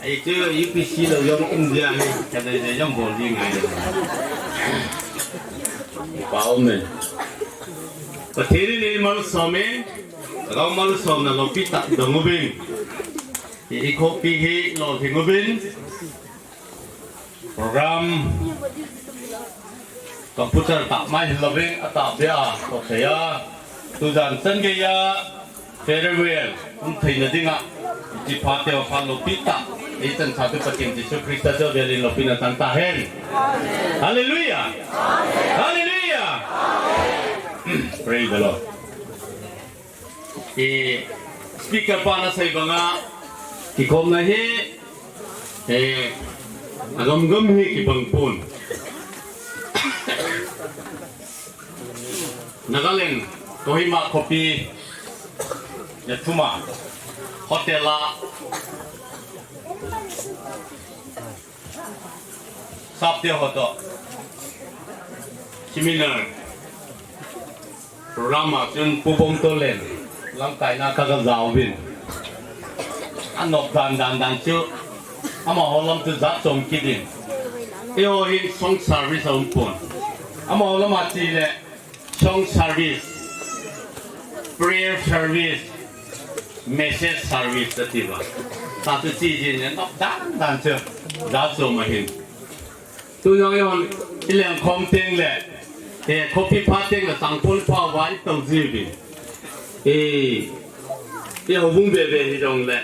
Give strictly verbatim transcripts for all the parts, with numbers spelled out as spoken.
Ei chu U P C lo jong um jia hi, ka dei dei jong bol ding ngai. Pau me. Pathen in ei malsom e, ka malsomna lopi tah dong uvin. I, i khopi hi lolhing uvin. Program computer tah mai hi loving a tah bia a, to thei a. Tujan chan gei a farewell um theina dinga, i pha teu pha lopi tah, i chan tha tu Pathen Jesu Christa chu velin lopina tang ta hen. Hallelujah. Hallelujah. Praise the Lord. Eh, speaker pa na sei banga, kikhomna hi, eh, agam gam hi kibang pon. Nagaland, Kohima khopi, ya thuma, hotel a, Sapte ho to seminar program a chun Pu Bongtol in lamkaina ka ga jaovin. Anop dan dan dan chu amaho lam chu jat chom kit in. Eiho hin song service a um pon. Amaho lam a ti le Song service, prayer service, message service ati uva. Tah chu chi jin ne, nop dan dan chu, jat chom ahin. Tujong eihon, i lengkhom teng le, eh, khopi pha teng le, Tangkhul pha uva i tou jiuvin. Eh, i houbung veve hijong le,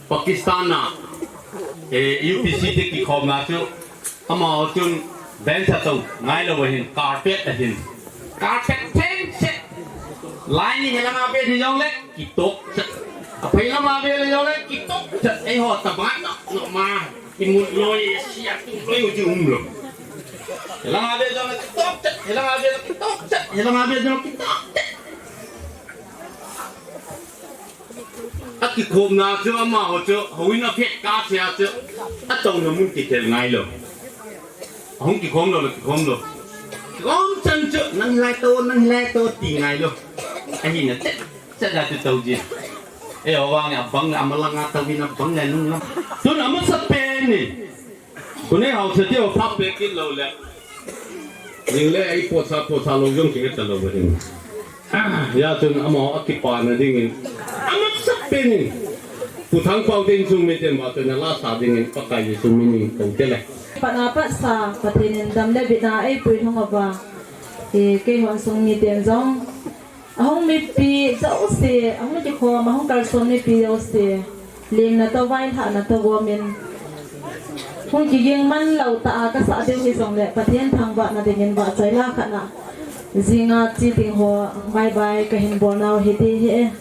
Pakistan a, eh, U P C te kikhomna chu, amaho chun bench a tou ngailou ahin, carpet ahin. Carpet theng set. Lai ni helang a vet ni jong le, kitok set. Aphai lam a vet ni jong le, kitok set. Eiho tabang no, no ma. Imut loi, sia, tu loi u ji umlou. Helang a vet jong le, kitok set. Helang a vet, kitok set. Helang a vet jong le, kitok set. Akikhomna chu amaho chu, houin a phet kah cheh a chu, atouna mun kithei ngailou. Ahung kikhom lou le kikhom lou. Kikhom chan chu, nang hilai tou, nang hilai tou ti ngailou. Ahina chet, chet a chu tou jin. Eiho vang a bang le amalang a touvin abang le nung lam. Tun amasapen in. Tuni haosa teu phah peh kit lou le. Jing le ei potsa, potsa lou jong kit talou ba ding. Ah, hia chun amaho akipana dingin. Amasapen in. Pu Thangpao te insung miten ba tuna lasa dingin Pakai Jesu minin kou te le. Patna patsa, Pathen in dam le bitna eipui lhung uva. Eh, keihon sung miten jong. Ahung mipi jouse, ahung kikhom, ahung kalson mipi jouse, lengna toh vailhahna toh gomin, hung kiging manlou tah a kasah diu hijongle, Pathen thangvahna dingin vahchoi la khat na, jinga che ding ho, bye bye kahin bolnau hite hi e.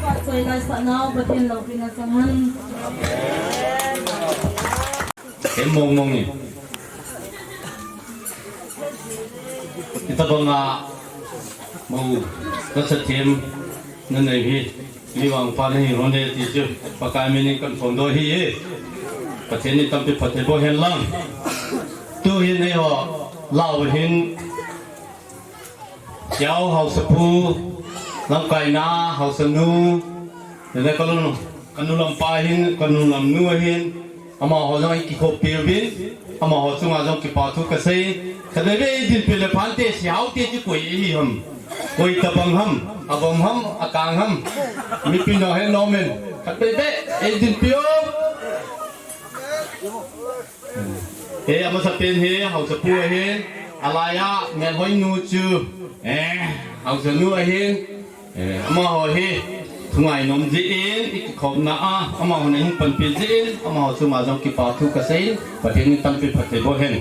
Patoi lai sa nau, Pathen loupina chang hen. Hem mong mong in. Hitabanga mong, ka sa them na nei hi. Mi vangpha nahi lhon e ti chu Pakai min in kan phongdoh ahi e. Pathen in tampi phatthei boh hen lang. Tuhin eiho lah u hin, Kiao haosapu, lamkaina haosanu, le ka nu, ka nu lampa hin, ka nu lamnu ahin, amaho jong i kikhop peh uvin, amaho chunga jong kipa thu ka sei. Khatvei vei eidinpi le phante, Sehao te chu koi ahi ham, koi tabang ham, abom ham, akang ham, mipi nao he nom in, khatvei vei eidinpi o. He, amasapen hi haosapu ahin, alai a Melhoinu chu, eh, haosanu ahin, eh, amaho hi thu ngainom jeh in, i kikhopna a, amahon eihung panpi jeh in, amaho chunga jong kipa thu ka sei, Pathen in tampi phatthei boh hen.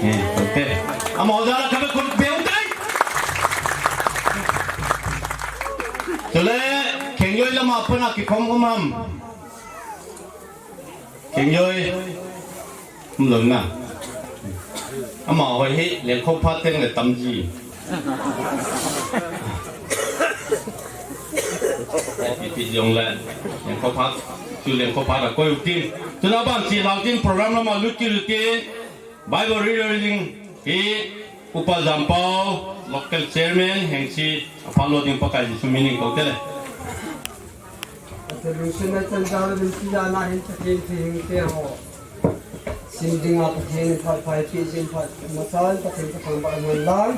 Eh, phatthei. Amaho jal a khatvei khut beng tai. Chule, Khengjoi lama pana kikhom um ham. Khengjoi. Umlou na. Amaho hi lengkhom phat teng le tam ji. Ipi jong le lengkhom phat, chu lengkhom phat a koi u tin. Tuna ban chi lau tin program lama lut kit u tin. Bible reading hi Upa Jampao, local chairman, hengse aphat lo ding Pakai Jesu min in kou tele. Pathen lungsetna chan jal a min tia na hin Pathen thu hing te ho. Sim dinga Pathen in phat pha eipeh jin phat masa in Pathen kathangvah in lang.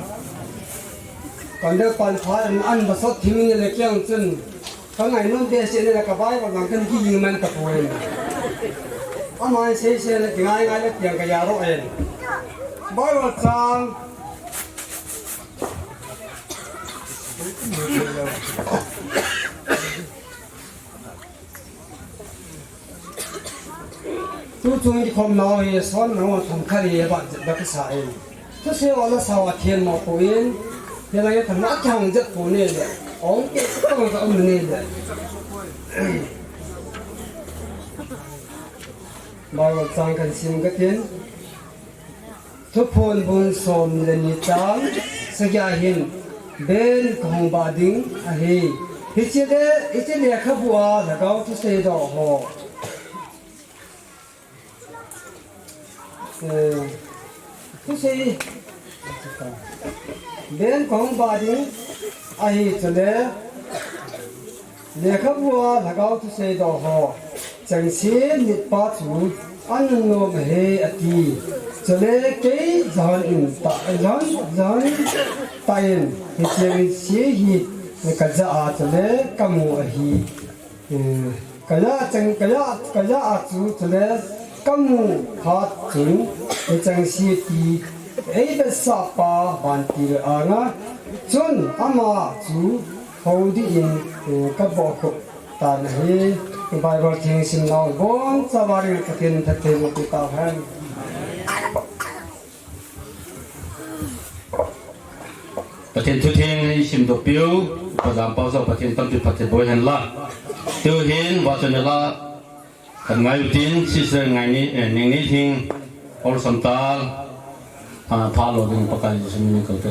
Kan deu pan pha in an basot thim in le kiang chun. Ka ngainom behseh in le ka Bible lang kan kiging man tapoi. Ama in seisei le kingai ngai le tiang ka jaro in. Bible chang. Tuchung kikhom nau hi son nau thum khat hi aban jet bep kasa in. Thusei ho la sao a themmo poi in. Hilai a themmo a kihong jet poi le. Ong ke kong ka um le. Bible chang kan sim ka tin. Thuphon bung som le ni chang sagi a hin Ben kahung bah ding ahi. Hiche le, hiche lekhabu a Lhagao thusei doh ho. Eh, thusei. Ben kahung bah ding ahi chule. Lekhabu a Lhagao thusei doh ho, chengse mitpa chu anunnom ahi ati. Chule kei Johan in tah, Johan, Johan tah in hiche mitsi hi kajah a chule kamu ahi. Eh, Kaya chang, kaya, kaya a chu chule kamu khat chun, e chang si ti, ei besa pa ban ti le anga, chun ama chu hodi in, e, ka bo ko ta na hi, Bible thing sim nau bon sa varing ka tin ta te mo ti ta hen. Pathen thu theng i sim doh piu, pa jam pau sa Pathen tampi phatthei boi hen la. Tu hin, va chun la, kan ngai utin, Sister ngai ni, eh, ning ni thing, ol sam tal, ah, pha lo ding Pakai Jesu min in kal te.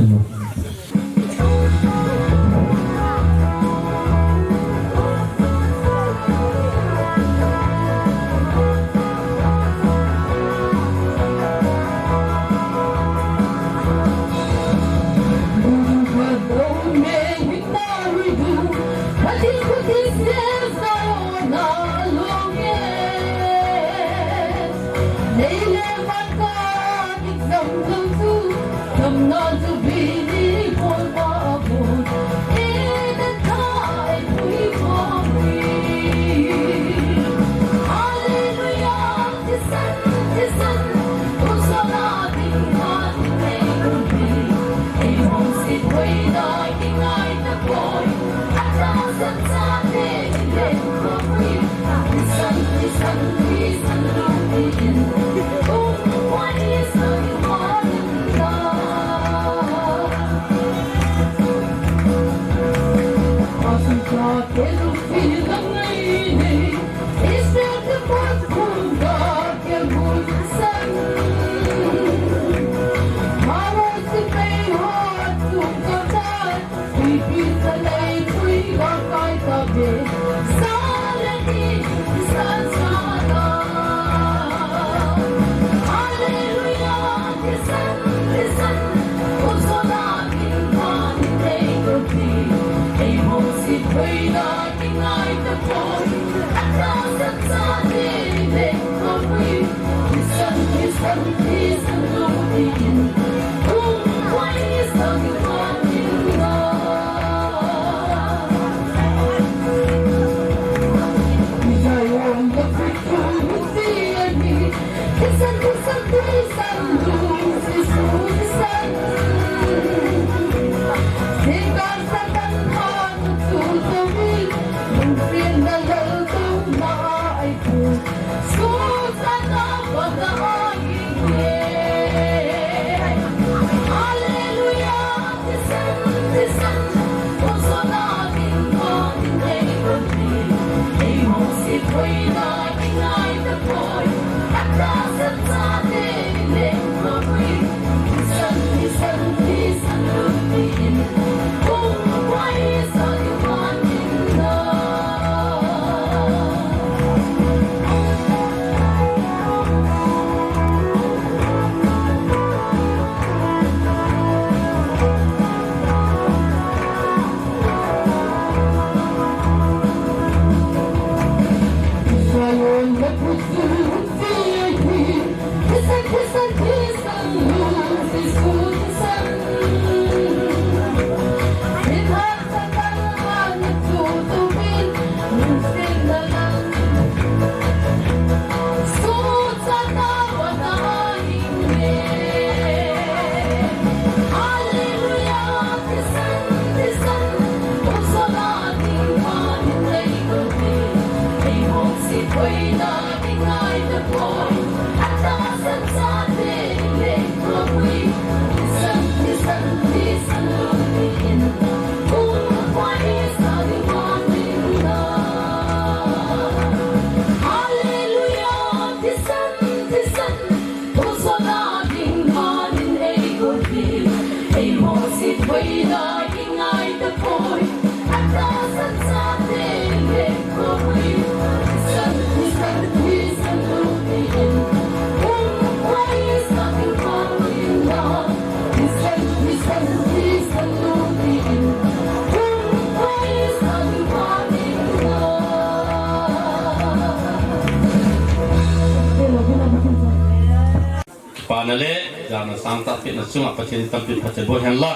Kipana le jana sangtah pehna chunga Pathen tampi phatthei bol hen la.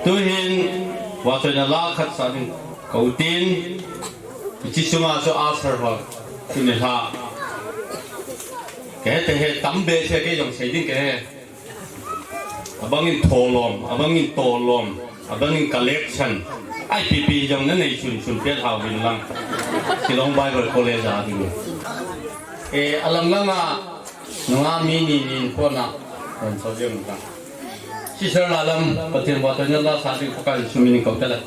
Tuhin, vachoina la khat sa ding ka utin. Hiche sunga chu usher ho. Tuni lha. Kahe te he tam behseh, kei jong sei ding kahe. Abang in tholom, abang in tolom, abang in collection. Ipi pi jong nanei chun chun pet hao vin lang. Shillong Bible College a ding. Eh, alang langa nunga mi ni ni kona. Kan so jeng ka. Sister Lalam, Pathen vahchoina la sa ding Pakai Jesu min in kau tele.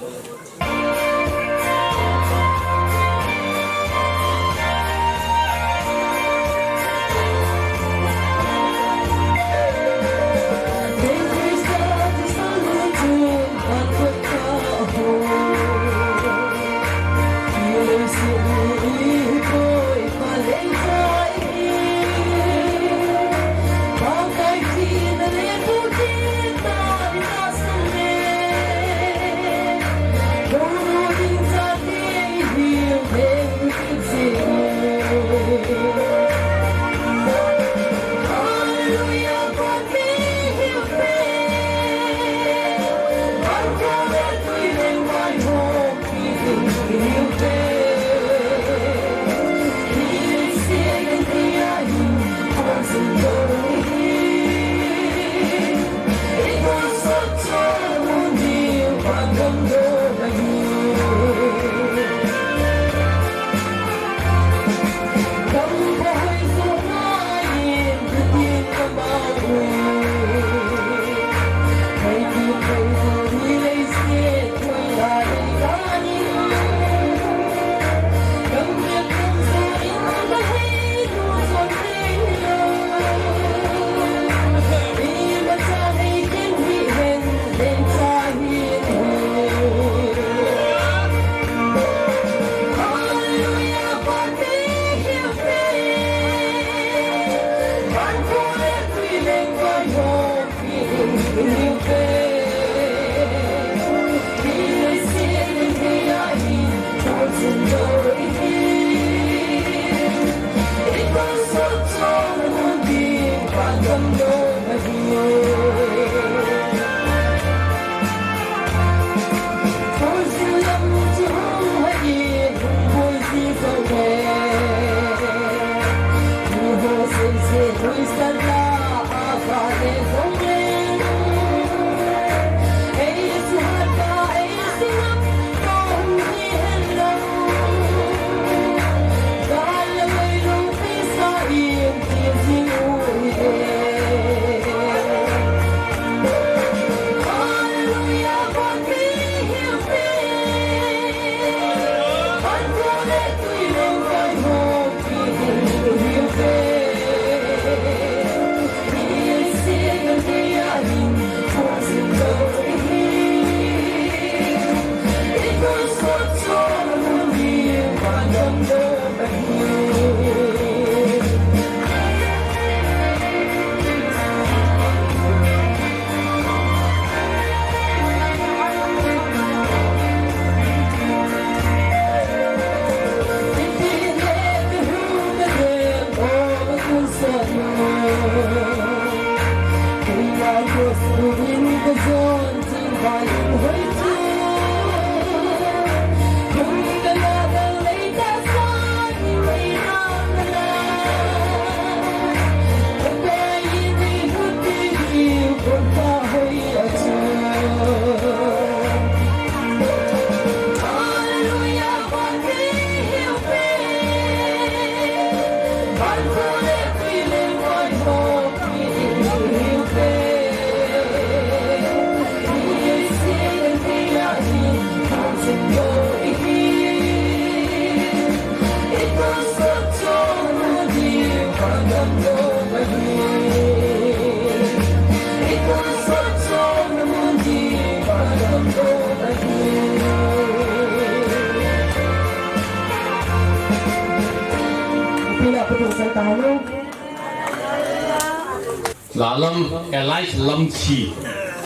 Lalam Elias Lamchi,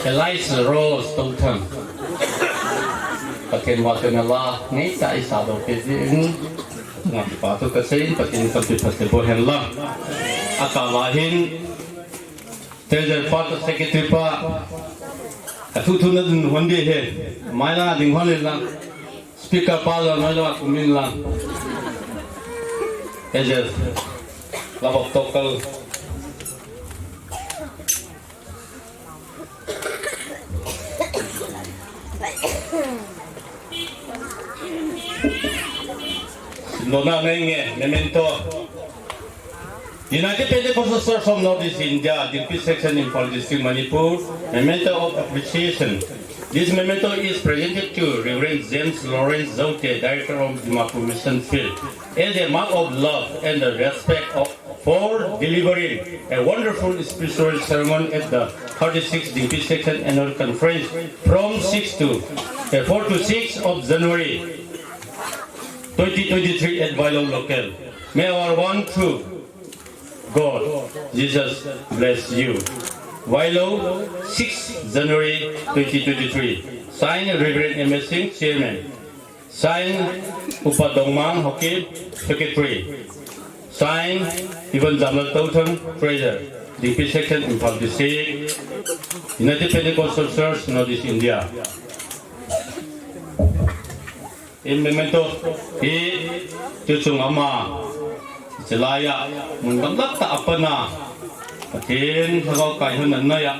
Elias Rose Tothang. Pathen vahchoina la, ngeitah a isa doh peh jeh in, ngaipa thu kasei in, Pathen in thupha boh hen lang. Akah a hin, Treasurer pa toh Secretary pa, athuthuna ding hon ding ahi, mailang a ding hon in lang. Speaker pa la noi la kumin la. Ejes. La bok tokal. Nona nenge, memento. United Pentecostal Church of Northeast India, Dingpi Section, Imphal District, Manipur, Memento of Appreciation. This memento is presented to Reverend James Lawrence Zote, Director of Dimapur Mission Field, as a mark of love and the respect of, for delivering a wonderful spiritual sermon at the thirty-sixth Dingpi Section Annual Conference from six to, uh, four to six of January twenty twenty-three at Vailou Local. May our one true God, Jesus bless you. Vailou, sixth January twenty twenty-three. Signed, Reverend M S Singh, Chairman. Signed, Upa Dongmang Haokip, Secretary. Signed, Evan Jamlal Touthang, Treasurer, Dingpi Section, Imphal District, United Pentecostal Church, Northeast India. In memento, hi, tuchung ama, chilaiya, mun gamlat ta apana, Pathen, Lhagao Kai hon an naiya,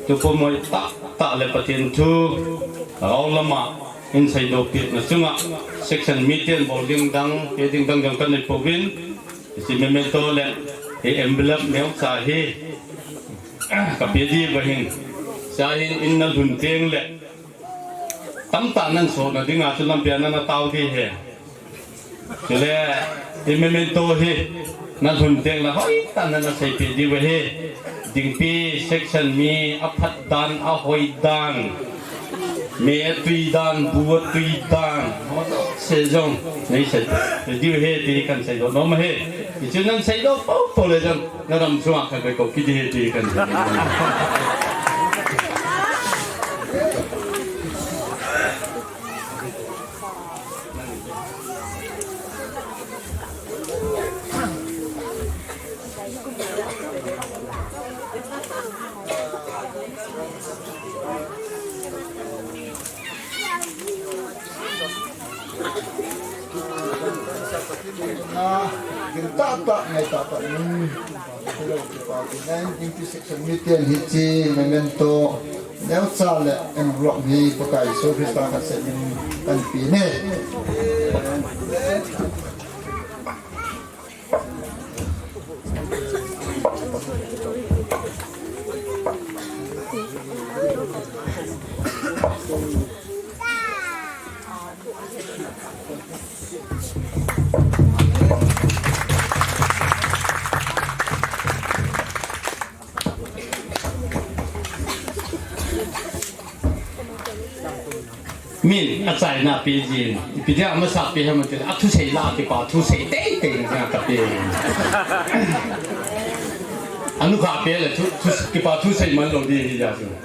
tu pumoi tah tah le Pathen thu, Lhagao lama, in seidoh pehna chunga, section miten bol ding dang, pe ding dang jong kanei pouvin, hiche memento le, hi envelope neocha hi, kape diu ahin, cha hin in nalhun teng le, tamtah nan sohna dinga chu lampia nana tao ding ahi. Chule, i memento hi, nalhun teng le hoitah nana seipeh diu ahi. Dingpi section mi aphat dan, ahoi dan, mei atui dan, bu atui dan, se jong, nei seipeh diu ahi ti kahin seidoh nom ahi. Hichu nan seidoh poupou le jong, na ram sunga khatvei kou kit ding ahi ti kahin sei. Na, gin tahtah, ngai tahtah, nin, hello, kipa, nineteen fifty-six, miten hiche, memento, neocha le envelope hi, Pakai Jesu Christa khat seh min, kahin pe e. Min, achaina pe jin, ipi dia amasa pe ham ti, athusei la kipa thusei teitei na kape. Anukha pe le thu, thu, kipa thusei man lou ding ahi jeh chun.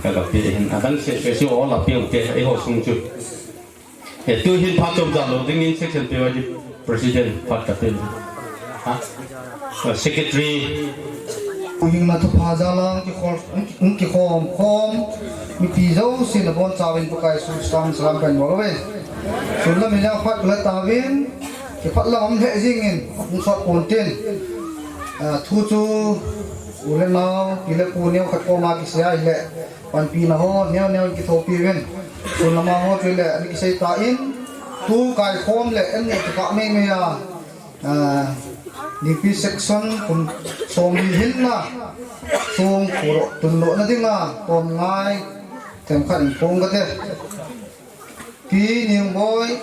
Ka, kape hin, adang seh seh chu o la pe u te, eiho sung chu. Eh, tu hin phat chom jalou dingin section pe wai di president phat kape. Ha? Eh, secretary. Uhing na thupha jal a hung kikhol, hung kikhom khom, mipi jousen nabonchauvin Pakai Jesu Christa min in salam kahin bol uve. Sun lam in jong phat kala tauvin, kiphat lam um lheh jingin, hung sot ponte. Ah, thu chu, u le nao, pi le pu neo khat koma kisei ahile, panpina ho neo neo in kithopi uvin. Sun lama ho chu le, ana kisei tan, thu kaikhom le, an neh kikah mei mei a, ah, Dingpi section kum som li hinna, song puro tundohna dinga, tom ngai, themkhat in phong kate. Pi Ningboi,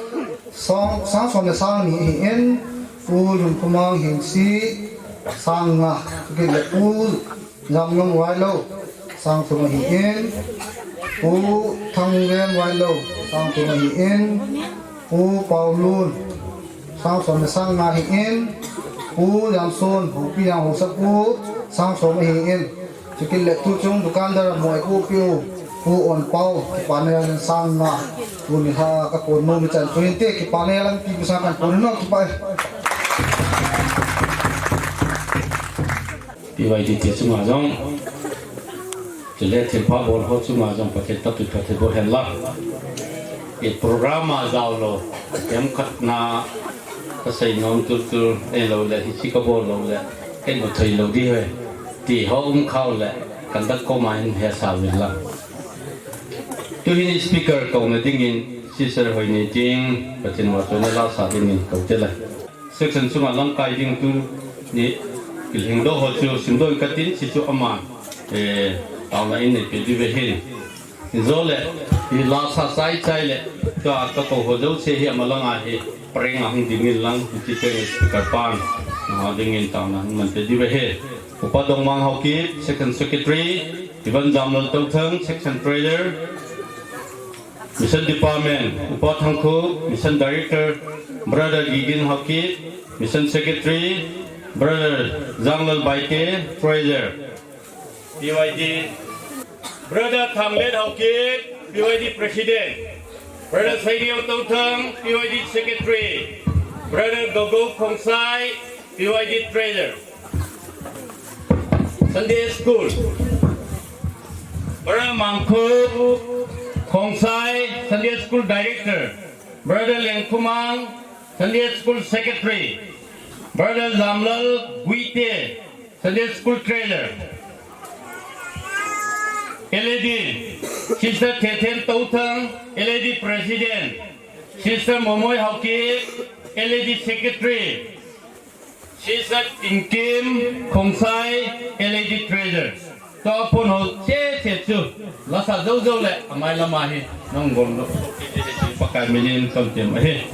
sang, sang som le sang ni ahin, Pu Lunkhomang Hingsi, sang nga, kit le Pu Jamlong Vailou, sang thum ahin, Pu Thangvem Vailou, sang thum ahin, Pu Paolun, sang som le sang nga ahin, Pu Jamson, Hupi Jang Hausa Pu, sang som ahin, chukit le tuchung dukandar moi Pu Piu, Pu Onpau, kipana jal in sang nga, tuni lha kakon nom chan, tuhin te kipana jal in pi pu sang kahin kon nom kipa e. Pi vai ti ti chunga jong. Chule thilpha bol ho chunga jong Pathen tapin Pathen bol hen lang. Hi program a jao lou, themkhat na kasei nom tultul, ahilou le, hiche kabol lou le, kei mu thei lou ding ahi, ti ho um khau le, conduct koma hin hesa uvin lang. Tuhin speaker kouna dingin, Sister Hoineiting, Pathen vahchoina lasa dingin kou te le. Section chunga lamkai ding tuni kilhingdoh ho chu simdoh in katin, hiche chu ama, eh, taona in neipe diu ahin. Hijou le, hi lasa chai chai le, ka, kakou ho jouse hi ama langa hi, pareng a hung dingin lang, hiche speaker pan, ama dingin taona in manpe diu ahi. Upa Dongmang Haokip, Section Secretary, Ivan Jamlal Touthang, Section Treasurer, Mission Department, Upa Thangkhup, Mission Director, Brother Gigin Haokip, Mission Secretary, Brother Janglal Baite, Treasurer, P Y D, Brother Thanglet Haokip, P Y D President, Brother Sairiao Touthang, P Y D Secretary, Brother Gogo Khongsai, P Y D Treasurer. Sunday School. Brother Mangkhup Khongsai, Sunday School Director. Brother Lengkhumang, Sunday School Secretary. Brother Lamlal Guite, Sunday School Treasurer. L A D, Sister Thethen Touthang, L A D President. Sister Momoi Haokip, L A D Secretary. Sister Inkim Khongsai, L A D Treasurer. Tua pon ho che che chu, lasa jou jou le, amai lama hi, nang gom lo. Pakai minin kam tem ahi.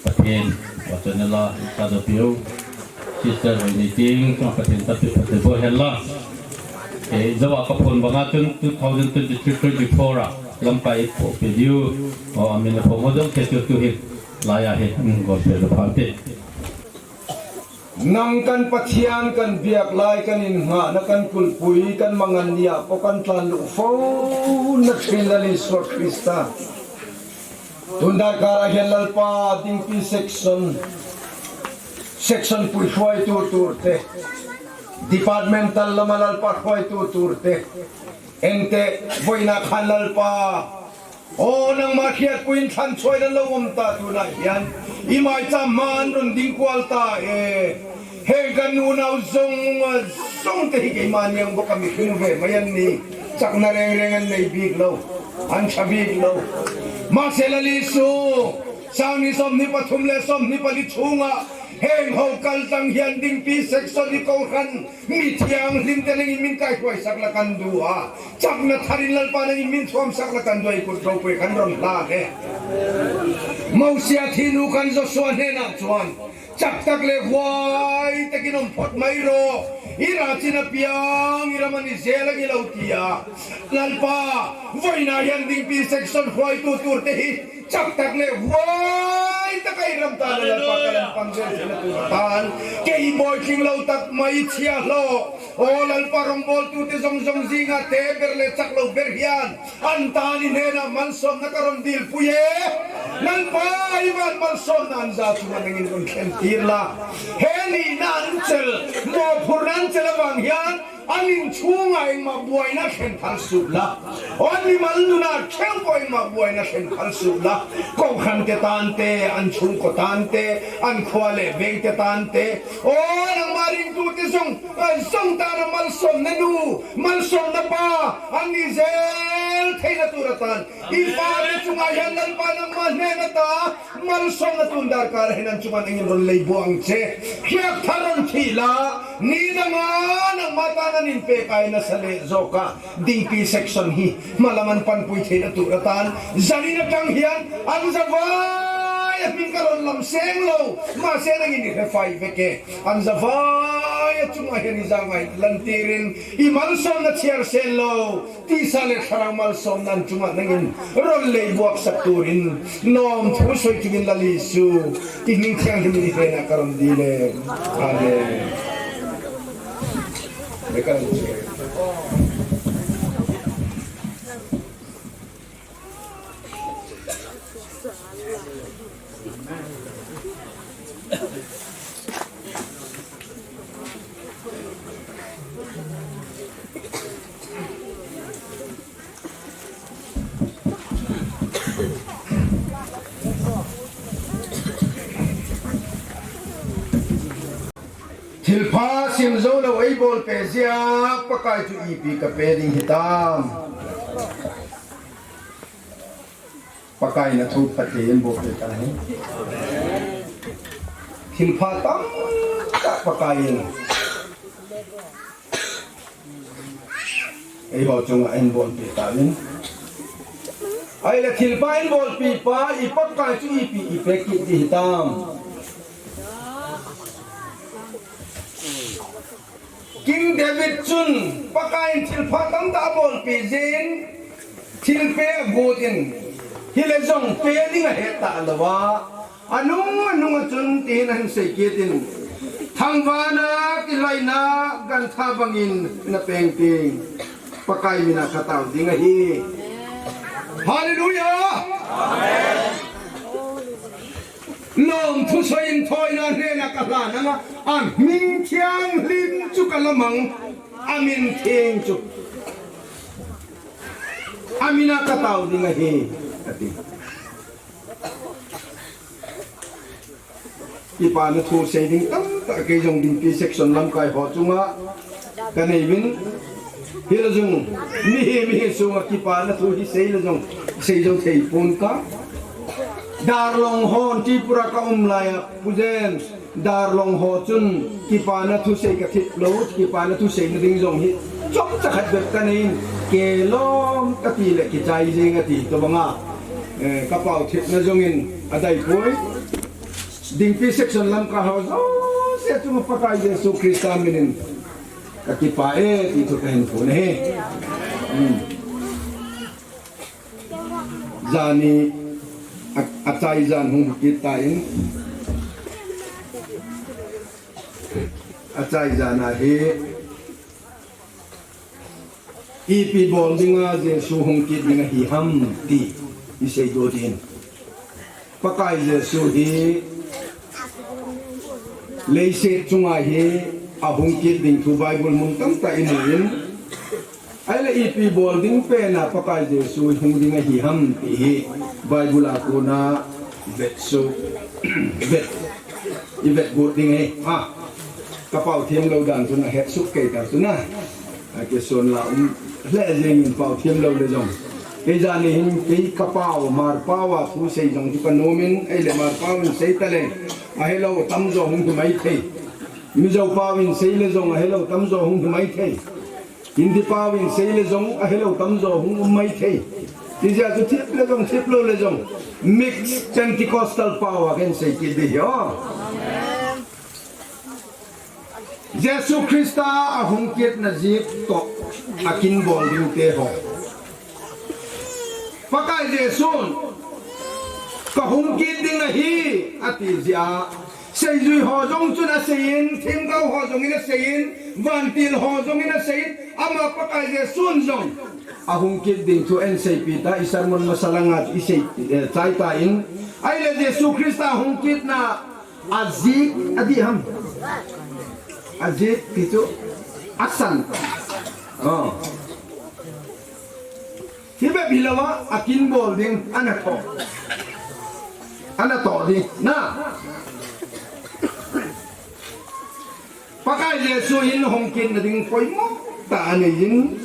Pathen, Pathen la, ka da piu. Sister Roini ting, ka Pathen ta pi Pathen bo hella. Eh, jawa ka phone banga tun two thousand twenty-three twenty-four a, lamkai po pe diu. O, amin a po mo jong ke tu tu hi. Laya hi, mm, go pe da pha te. Nang kan Pathian kan biak lai kan in nga na kan kulpui kan mangan nia po kan tlan lu fo na thin la Isua Krista. Tun darkar a hian Lalpa dingpi section, section pui hruai tu tur te, departmental lama Lalpa hruai tu tur te, ente voina khan Lalpa, o nangma hriat puin thlan chhuai nan lo awm ta tuna hian, i mai cham man rawn ding kual ta e. Heng kan unau zong, zong te hi keimah niang bawk a mi hring ve mai an ni. Chakna reng reng an nei bik lo, an ṭha bik lo. Mahse Lal Isu, sang ni sawmhni pathum leh sawmhni pali chhunga heng ho kal tang hian dingpi section i kohran mi thianghlim te nangin min kaihruaisak la kan duh a. Chakna tharin Lalpa nangin min thuamsak la kan duh a, i kut ropui kan rawn hlan e. Mosia thinu khan Joshua hnenah chuan, chak tak leh huai takin awm phawt mai rawh. I rah chin apiang, i ram a ni zel ang i lo ti a. Lalpa, vawiina hian dingpi section hruaitu tur te hi chak tak leh huai taka i ram tan a Lalpa ka rawn pan zel theihna tur atan, kei i bawi tling lo tak mai i chhia hlawk. Aw Lalpa, rawngbawltute zawng zawng zinga te ber leh chak lo ber hian an tan i hnenah malsawmna ka rawn dilpui e. Lalpa, i van malsawmna an za chunga nangin rawn thlen tir la. He nihna an chel, mawphurna an chel avang hian an in chhunga engmah buaina thlen phal suh la. Aw, an mimal nuna theuh pawh engmah buaina thlen phal suh la. Kohran te tan te, an chhungkaw tan te, an khua leh veng te tan te. Aw, nangma ringtute zawng, eh, zawng tana malsawmna nu, malsawmna pa an ni zel theihna tur atan, i fate chunga hian Lalpa nangma hnen ata malsawmna tun darkar a hin an chunga nangin rawn lei buak ang che. Hriak thar rawn thih la, ni danga nangma tan an inpek a i nasa leh zawk a, dingpi section hi hmalam an panpui theihna tur atan, zanin atang hian an zavai a hming ka rawn lam seng lo, mahse nangin i hre fai vek e. An zavai a chunga hian i zangai lantirin i malsawmna chhiar sel lo, tisa leh thlarau malsawmna an chunga nangin rawn lei buaksak turin, nawmthu sawi chungin Lal Isu, i hming thianghlimin i hnenah ka rawn dil e. Amen. Thilpha sim zo lo ei bawl pe zia, Pakai chu ipi ka pe ding hitam? Pakai na thu phat thei in bawk thei ta hi. Thil pha tam tak Pakai in ei ho chunga in bawlpi ta in. Ai le thil pha in bawlpi pa i Pakai chu ipi i pe kit di hitam. King David chun Pakai in thil pha tam tah a bawlpi zin, thil pe a gut in, hi le zong pe ding a het ta lo a, a nung a nung a chun tihin a hin sei kit in, thangvana kilaina gantha bangin na peng ting, Pakai mina ka tau ding ahi. Hallelujah! Amen. Lawmthu sawiin thawina hnena ka hlan anga, a hming thianghlim chu ka la mang, a min thiang chu. A mina ka tau ding ahi, ka ti. Kipana thu sei ding tam tah kei zong dingpi section lamkai ho chunga ka nei vin. Hi la zung, mi hi, mi hi sunga kipana thu hi sei la zung, sei zung thei pon ka. Darlong hon Tripura ka um lai a, Pu James, Darlong ho chun kipana thu sei ka thip lo, kipana thu sei na ding zong hi. Chom chakhat bep ka nei in, ke lom ka ti le kichai zing a ti to banga. Eh, ka pau thipna zong in a dai poi. Dingpi section lamkai ho jouse chunga Pakai Jesu Christa minin kakipah e ti thu kahin phong ahi. Hmm. Jani a, achai jan hung kit tan. Achai jan ahi. Ipi bol dinga Jesu hung kit ding ahi ham ti isei doh ding. Pakai Jesu hi leiset chunga hi ahung kit ding thu Bible mun tamtah in amun. Ahile ipi bol ding pena Pakai Jesu hung ding ahi ham ti hi Bible a kona vet suh, vet, ivet got ding ahi. Ha. Kapao them lou dan chun ahet suh kei ta chun a. Akison la um le jengin pao them lou le jong. Kei jani hin kei kapao, Hmar pao a thu sei jong chu kanom in, ahile Hmar pao in sei taleng ahelou tamjo hung hi maithei. Mizo pao in sei le jong ahelou tamjo hung hi maithei. Hindi pao in sei le jong ahelou tamjo hung um maithei. Hijeh chun thip le jong, thip lou le jong, mixed Pentecostal pao a kahin sei kit ding ahi. Jesu Christa ahung kitna jik toh akin bol ding te ho. Pakai Jesun, kahung kit ding ahi, ati jeh a, seijui ho jong chun aseiyin, themgao ho jong in aseiyin, vantil ho jong in aseiyin, ama Pakai Jesun jong ahung kit ding thu ahin seipeh ta, i sermon masa langa isei, eh, chai tan. Ahile Jesu Christa hung kitna ajik adih ham. Ajik ti chu asan. Oh. Hibep hilouva, akin bol ding, anatoh. Anatoh ding, na. Pakai Jesu hin hung kitna ding poimo tah aneiyin.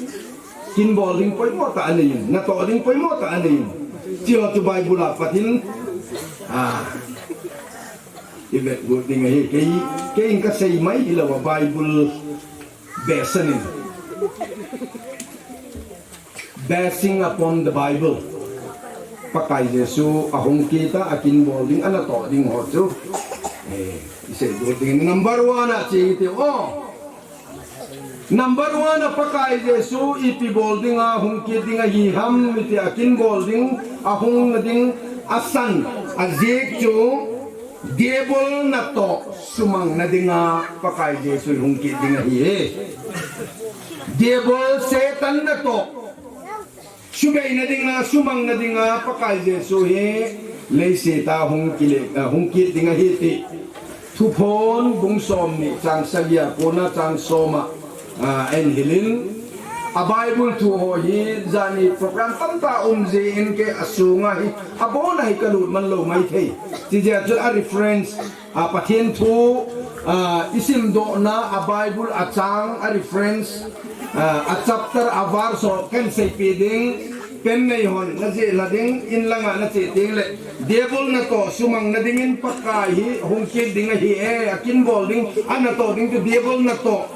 Kin bol ding poimo tah aneiyin. Natoh ding poimo tah aneiyin. Hiche ho chu Bible a pat in. Ah. Ivet got ding ahi. Kei, kei in kasei mai hilouva Bible base ahin. Basing upon the Bible. Pakai Jesu ahung kit a, akin bol ding, anatoh ding ho chu. Eh, isei got ding. Number one a che iti o. Number one a Pakai Jesu ipi bol dinga hung kit ding ahi ham iti a, akin bol ding, ahung na ding, asan, ajik chu Diabol natoh sumang na dinga Pakai Jesu hung kit ding ahi e. Diabol Satan natoh subei na dinga, sumang na dinga Pakai Jesu hi leiset a hung kile, ah, hung kit ding ahi ti Thuphon bung somni chang sagi a kona chang som a, ah, ahin hilin. A Bible thu ho hi jani program tamtah um jeh in kei a sunga hi abon a hi kalut man lou maithei. Hijeh chun a reference, a Pathen thu, a, isimdohna a Bible a chang a reference, a, a chapter a verse ho kahin seipeh ding, pen nei hon najih lha ding, in langa nache ding le, Diabol natoh sumang na dingin Pakai hi hung kit ding ahi e, akin bol ding, anatoh ding chu Diabol natoh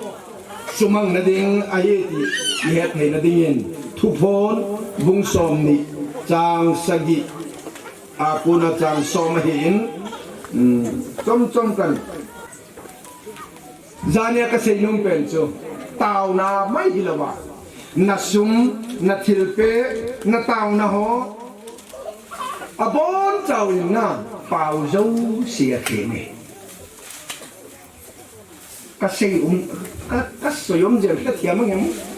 sumang na ding ahi ti ihet thei na dingin Thuphon bung somni chang sagi a kona chang som ahin, um, chom chom kan. Jani a kasei nom pen chu taona mai hilouva, na sum, na thilpeh, na taona ho abon chauvin na pao jouse athem e. Kasei um, ka, kasei um jeh a kathem angem.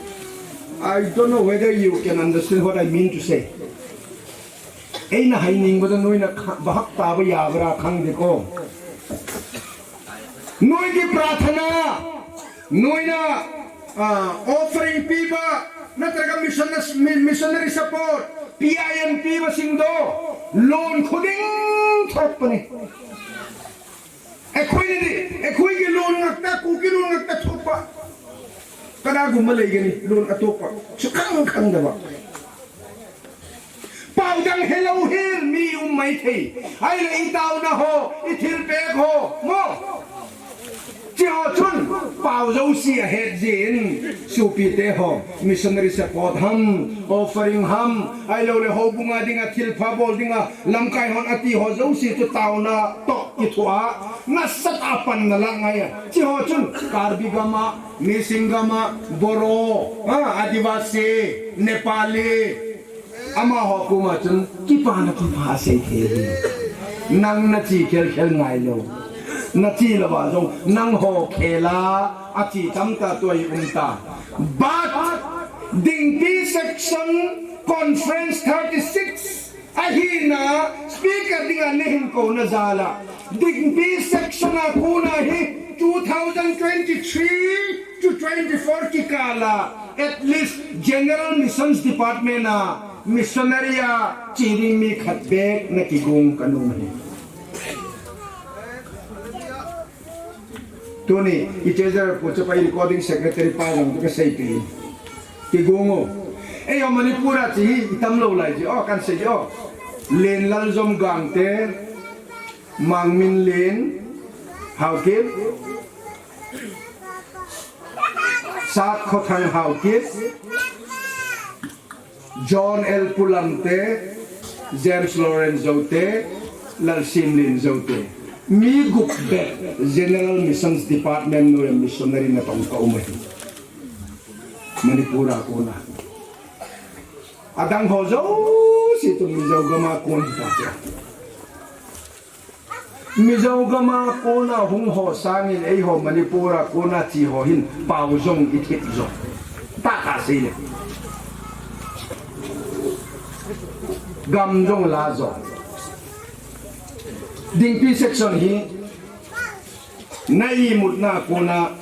I don't know whether you can understand what I mean to say. Eina haining bada noina kha-, bahap ta ba ya bara khang de ko. Noi ki prarthana, noina, ah, offering piba, natraga mission, mi-, missionary support, P I N piba singdoh, loan khuding thop pani. Ekhoi nadi, ekhoi ki loan ngakta, Kuki loan ngakta thoppa. Kada gumma lei gani, loan atoppa. Sukhang khang daba. Pao dang helou hel mi um maithei. Ahile i taona ho, i thilpeh ho, mo. Hiche ho chun, pao Jouse ahet jin, sopite ho, missionary support ham, offering ham, ahilouleh houbunga dinga thilpha bol dinga lamkai hon ati ho jouse chu taona toh kithoa, nasatah a pan nalah ngai a. Hiche ho chun Karbi gam a, Mising gam a, Boro, a, Adivasi, Nepali, amaho koma chun kipana kipah asei thei hi. Nang nache khelkhel ngai lou. Nache louva jong nangho khel a, ache tamtah tua hi um ta. But Dingpi section conference thirty-six ahina speaker dinga nahin kouna jal a, Dingpi section a kona hi two thousand twenty-three to twenty-four kikal a at least General Missions Department a missionary a che ding mi khat beh nakigong kanom e. Tuni, i treasurer pu chu pa, i recording secretary pa jong chu kaseipeh in. Kigong o. Eiho Manipur a che hi itam lou lai ji o, kan sei ji o. Lenlaljom Gangte, Mangminlen Haokip, Satkhothang Haokip, John L Pulamte, James Lawrence Joute, Lalsimlen Joute. Mi gup beh General Missions Department noiya missionary natong kaum ahi. Manipur a kona. Adang ho jouse chu Mizo gam a kon hita chu. Mizo gam a kona hung ho sangin eiho Manipur a kona che ho hin pao jong ithet jo. Tah a seile. Gam jong la jo. Dingpi section hi na imutna a kona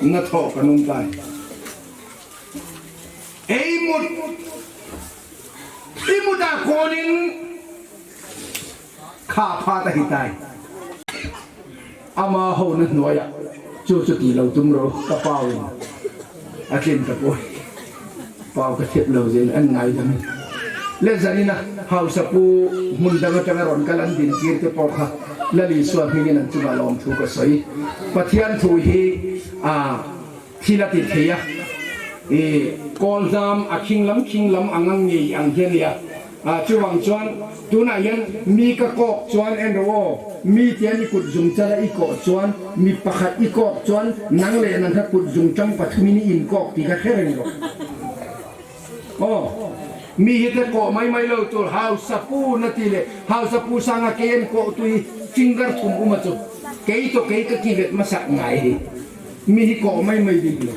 nathoh kanom tai. Eimut, imut a konin kha phat ahitai. Amaho na noiya chu chu tilou tum ro, kapao in. Achen tapoi. Pao kathet lou jeh in angaidam in. Le jan in a, haosapu mun dang a tang a ron kalan din kit te po kha, Lal Isua hmingin an chunga lawmthu kasei. Pathen thu hi, a, thil ati thei a. I, Kawljam a khinglam, khinglam a ngang ngei ang hian a. A, chuvang chuan, tuna hian mi ka kawk chuan en rawh aw, mi tian i kut zung chala i kawh chuan, mi pakhat i kawk chuan, nang leh nang kha kut zung chang pathumin i inkawk tih ka hre reng rawh. Aw, mi hi ka kawh mai mai lo chu, haosapu na ti leh, haosapu sanga kei an kawh tu hi finger thum um a chu, kei tawh kei ka kivet masak ngai hi. Mi hi kawh mai mai ding lo.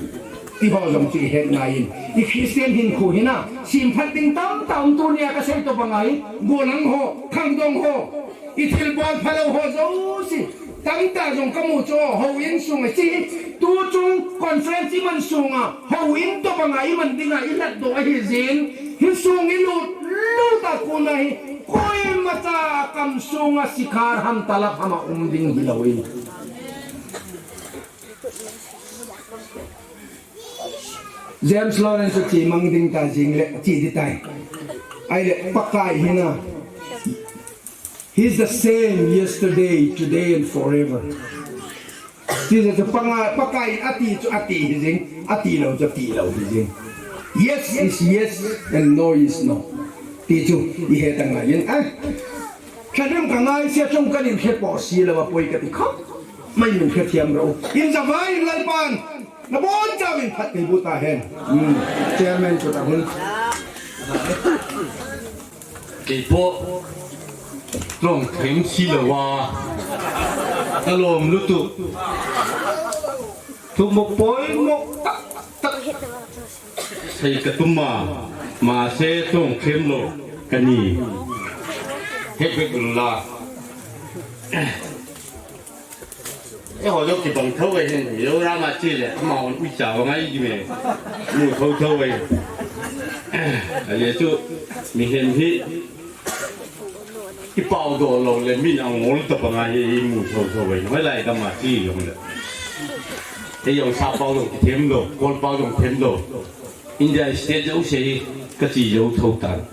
Ti ho jong chu i het ngai in. I Christian hinkho hina, simphat ding tam tam tunia ka sei tawh bang a hi, golang ho, khangdong ho, i thilbawl phalou ho jouse, tamtah jong ka mu chu, ho in sunga chi, tu chung conference i man sunga, ho in tawh bang a i man dinga i hlat doh ahi jin, hi sung i lut, lut a kona hi, koimacha kam sunga sikhar ham talap ham a um ding hi lo in. James Lawrence chu chemang ding ta jing le, chi di tai. Ahile, Pakai hina. He's the same yesterday, today and forever. Chi chu Pakai, Pakai ati chu ati hi jing, ati lo chu ati lo hi jing. Yes is yes and no is no. Ti chu i het angai in. Eh. Thanem ka ngai sia chung kan in khe po si lo a poi ka ti khop. Mai min khe thiam ro. In za vai in Lalpan. Na bon chauin phat kei bu ta hen. Hmm. Chairman chu ta hun. Kei po. Tlawng thleng si lo a. Ka lawm lutuk. Thu mo poi mo tak tak. Sei ka tum a. Mahse tlawng thleng lo ka ni. Hek bek la. Eiho jong kibang tho ve hin, Mizoram a che le, amahon uicha va ngai di me. Mu tho tho ve. Ajeh chu, mihem hi, i pau doh lou le, min a ngol ta bang a hi, i mu tho tho ve. Hoilai gam a che jong le. Ei jong sap pau jong kithem lou, kol pau jong them lou. India state jouse hi, ka che jou tho tan.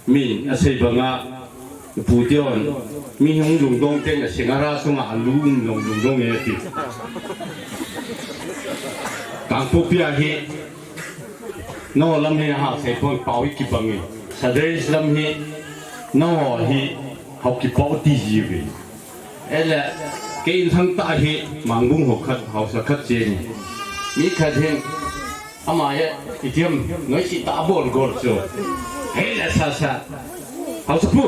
Min a sei banga, Pu Tion, mi hung lungdong teng a Singara sunga alu um lung lungdong e ti. Kangpokpi a hi, nangho lam hi ha sei pon pau hi kibang e. Sadres lam hi, nangho hi hau kipau ti ji ve. Ele, kei in thang ta hi, mangbung ho khat, hausa khat che ni. Mi khat hin, Ama hi, itiham, noise tah a bol gol chu. Hei la sa sa. Hausa pu.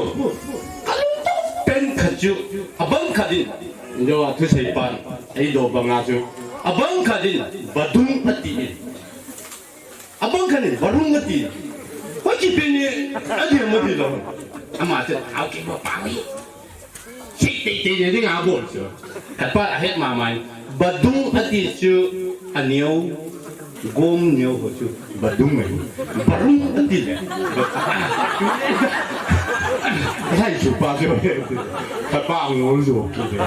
Kalungto pen khat chu. Abang khat in. Injo a thusei pan. Eido banga chu. Abang khat in. Badung ati in. Abang khat in. Barung ati in. Hoiche pen ni. Adi mo di lo. Ama chu. Hau ki mo pa mi. Sei teitei na ding a bol chu. Khat pa ahet mama in. Badung ati chu aneo. Gom neo ho chu. Badung mai. Barung ati le. Hai chu pa chu. Khat pa ang nol chu ki le.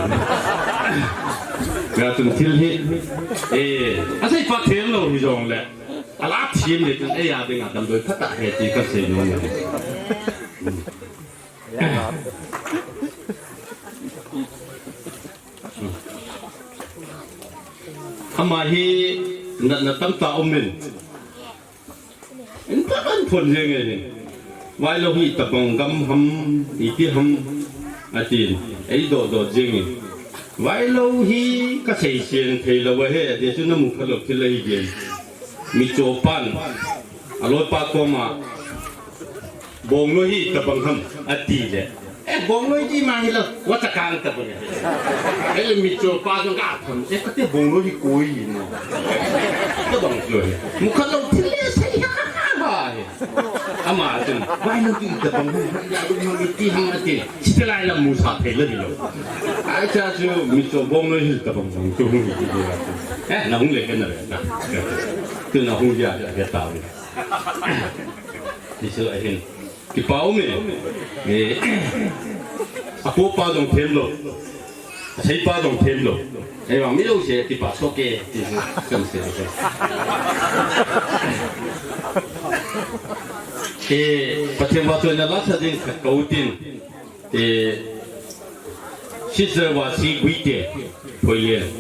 Nga tun thil hi. Eh, asei pa them lo hi jong le. Ala them le tun ei a ding a damdoi phat a he ti kasei nom e. Ama hi natna tamtah um in. In phat an phon jeng e hin. Vailou hi tabang gam ham, iti ham, atin. Eidoh doh jeng in. Vailou hi kasei seng thei lou ahi, ati chu namu phat lou thil ahi jeng. Micho pan, aloipa koma, Bongnoi hi tabang ham, ati le. Eh, bongnoi ti ma hi lo, wa ta kang tabang. Eh, le micho pa jong ka tham, eh, kate bongnoi hi koi no. Tabang jo hi. Mukha lo thil le sai ha ha ha hi. Ama chun, vailou hi tabang ham, ya lu ma mi ti ham ati. Site lai la mu sa thei le lo. Ai cha chu micho bongnoi hi tabang ham chu hung hi ti ya. Eh, na hung le ke na le na. Tu na hung ya ya ke ta mi. Ti chu ahin. Kipa um e. Eh, apopa jong them lou. Aseipa jong them lou. Ei vang mi lou se kipa soh ke. Ti chu kan se. Eh, Pathen vahchoina lasa ding khat kou tin. Eh, Sister Wasi Guite, Phoilian.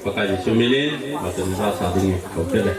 Pakai Jesu minin, vahchoina lasa ding kou te le.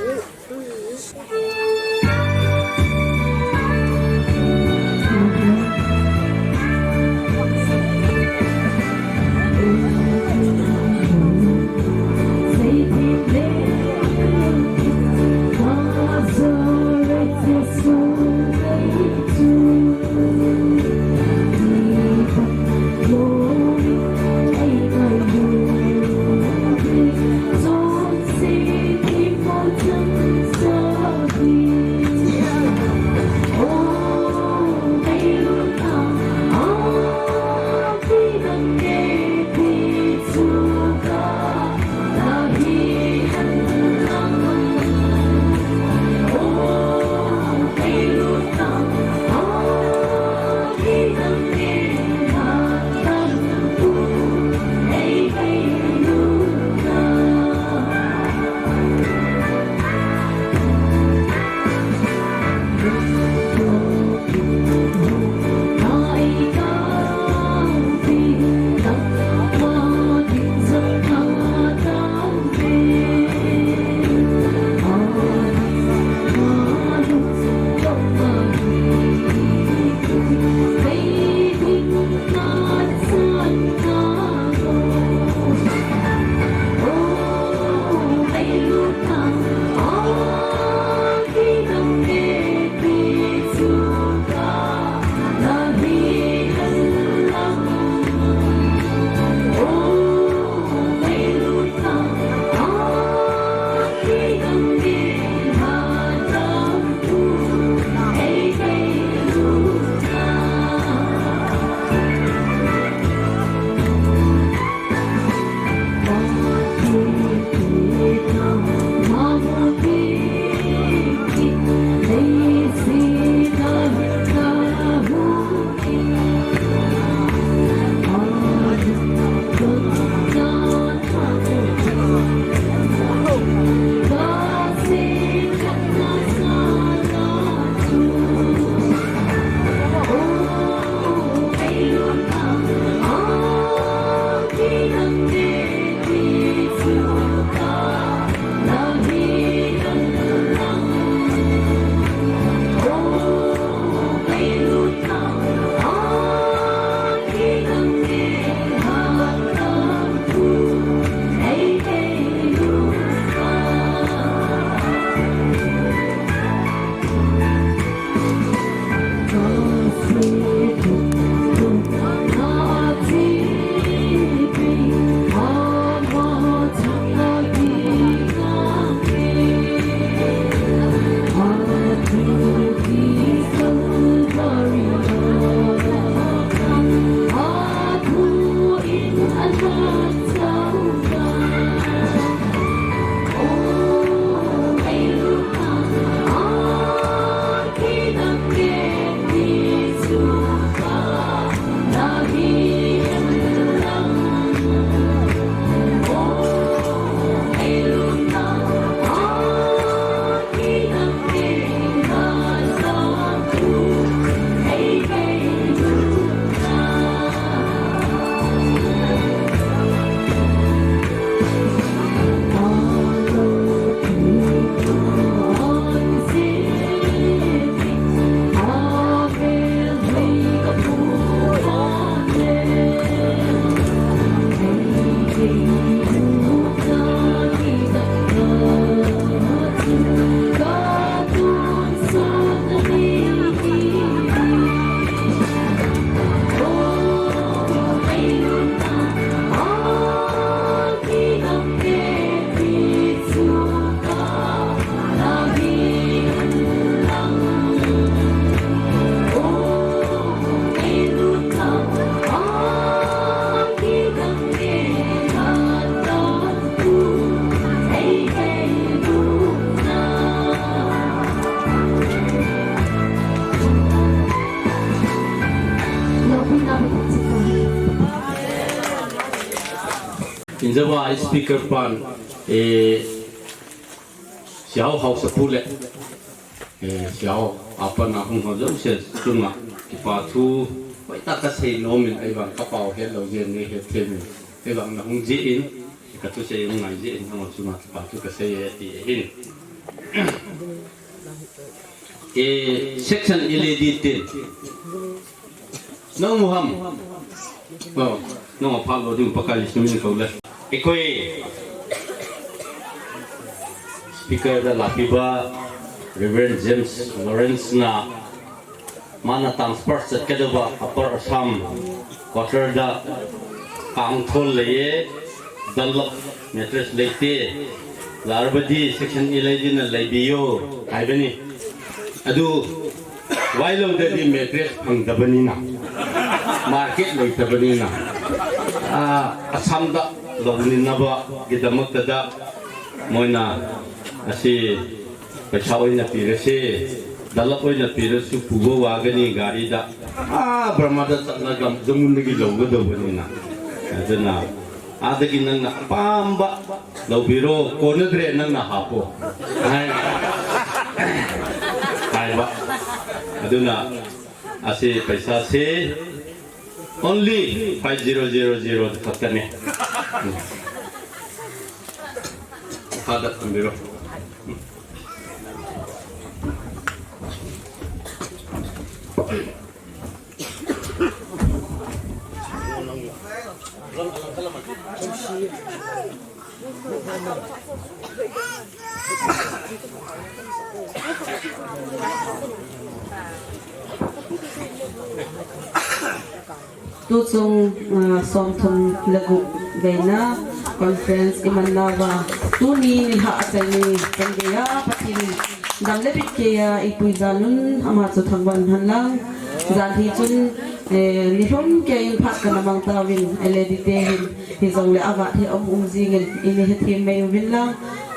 Injava speaker pan, eh, Siao Haosapu le, eh, Siao apan a hung ho jouse chunga kipa thu hoitah kasei nomin, ahivang kapao het lou jeh in neihet themin, ahivang nahung jeh in, kathusei hung ngai jeh in, nangho chunga kipa thu kasei e ti ahin. Eh, section A L D ten. Nang mu ham. Oh, nang mu phalo ding Pakai Jesu min kau le. Ikoi. Speaker da lapiba Reverend James Lawrence na, mana tang first chat ka da ba Upper Assam quarter da kang thol le ye. Dunlop mattress leite, Larbadi section A L D na leibiyo, ahi beni. Adu, vailou dadi mattress phangda bani na. Market leita bani na. Ah, Assam da lou ni na ba, gidamak da da, moina, asi, Paisa oina pira se, Dunlop oina pira su pubo wa gani gari da. Ah, Burma da chatna gam, jamun na gilou ga do bani na. Aduna, adagi nang na pamba, lou biro, kona dre nang na hapo. Hai. Hai ba. Aduna, asi paisa se, only five zero zero zero khat ne. Kada kambiro. Tuchung, ah, somthum le gup veina conference iman nauva, tuni nilhah achaini kan geiya Pathen dam le pit keiya ipuija nun ama chu thangvah hen lang. Jan hi chun, eh, nilhum keiyin phat kana mang tauvin, L A D te hin hijongle avat hi um um jingin, ini hethem mai uvin lang.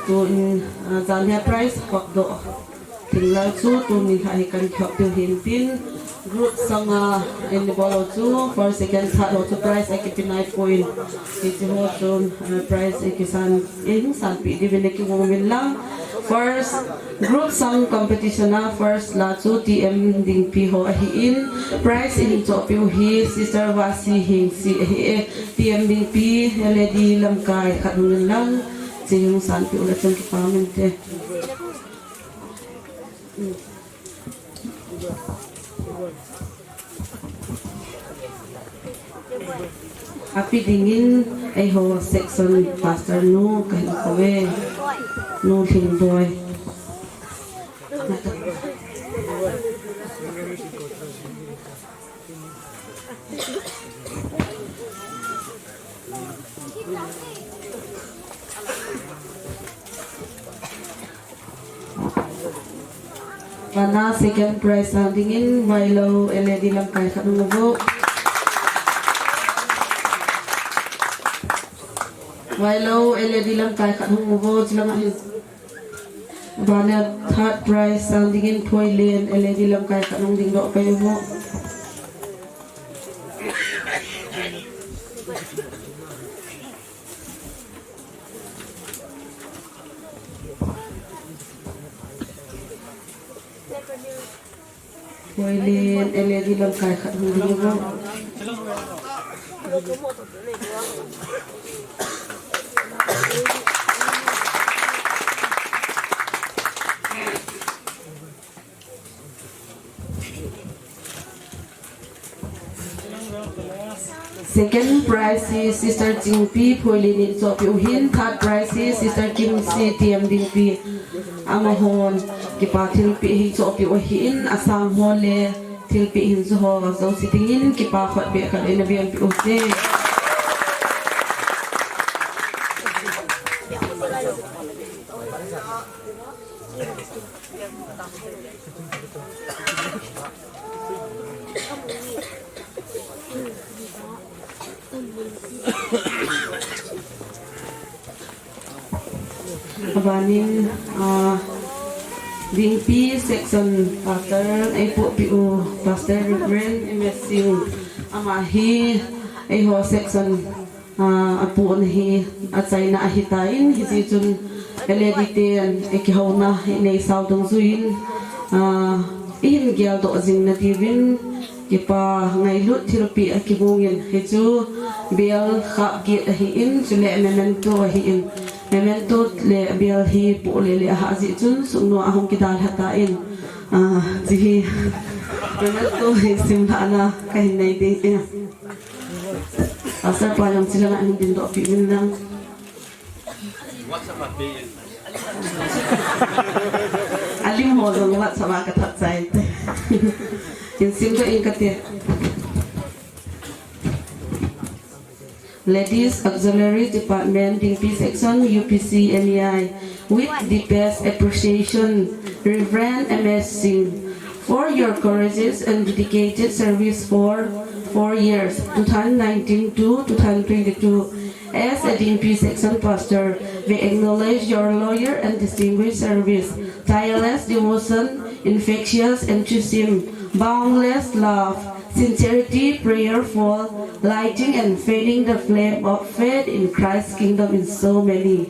Tun, ah, jan hi prize khop doh. Thil lal chu tuni kha hi kan khop diu hin tin, group sanga in bol ho chu first, second, third ho chu prize akipe nai poi. Hiche ho chun, eh, prize ikisan, ihin sanpeh diuvin nakigong uvin lang. First, group song competition a first la chu T M Dingpi ho ahin, prize ihin chohpeh u hi Sister Vasi Hengsi ahi e, T M Dingpi, L A D lamkai khat hung in lang, che hung sanpeh u le chun kipa um inte. Api dingin eiho section pastor nu kahin kouve, Nu Lhingboi. Bana second prize a dingin Vailou L A D lamkai khat hung uvo. Vailou L A D lamkai khat hung uvo, chulanga hin. Bana third prize a dingin Phoilen L A D lamkai khat hung dingdoh pai uvo. Phoilen L A D lamkai khat hung ding uvo. Second prize hi Sister Chingpi, Phoilen in chohpeh u hin, third prize hi Sister Kimsi, T M Dingpi. Amahon kipa thilpeh hi chohpeh u ahin, asang ho le thilpeh hinso ho jouse dingin kipa khut beh khat in abenpeh u hite. Abanin, ah, Dingpi section pastor eipohpeh u, Pastor Reverend M S Singh, ama hi eiho section Ah, apohna hi achaina ahitan, hijeh chun L A D ten eikihouna inei sau dungjuiyin, ah, ihin geldoh jing nadiuvin kipa ngailut thilpeh akimungin, hichu bel khap get ahin, chule memento ahin, memento le bel hi poh lele ahah jeh chun suknoa ahung kidalha tan, ah, hiche hi memento hi simlhahna kahin nei ding e. Pastor pa jong chilanga hin dindoh peh uvin lang. Alim ho jong WhatsApp a kathat chai te. Hin simdoh inge kati. Ladies Auxiliary Department, Dingpi Section, U P C, N E I, with deepest appreciation, Reverend M S Singh, for your courageous and dedicated service for four years, two thousand nineteen to two thousand twenty-two. As a Dingpi Section Pastor, we acknowledge your loyal and distinguished service, tireless devotion, infectious enthusiasm, boundless love, sincerity, prayerful, lighting and fanning the flame of faith in Christ's kingdom in so many.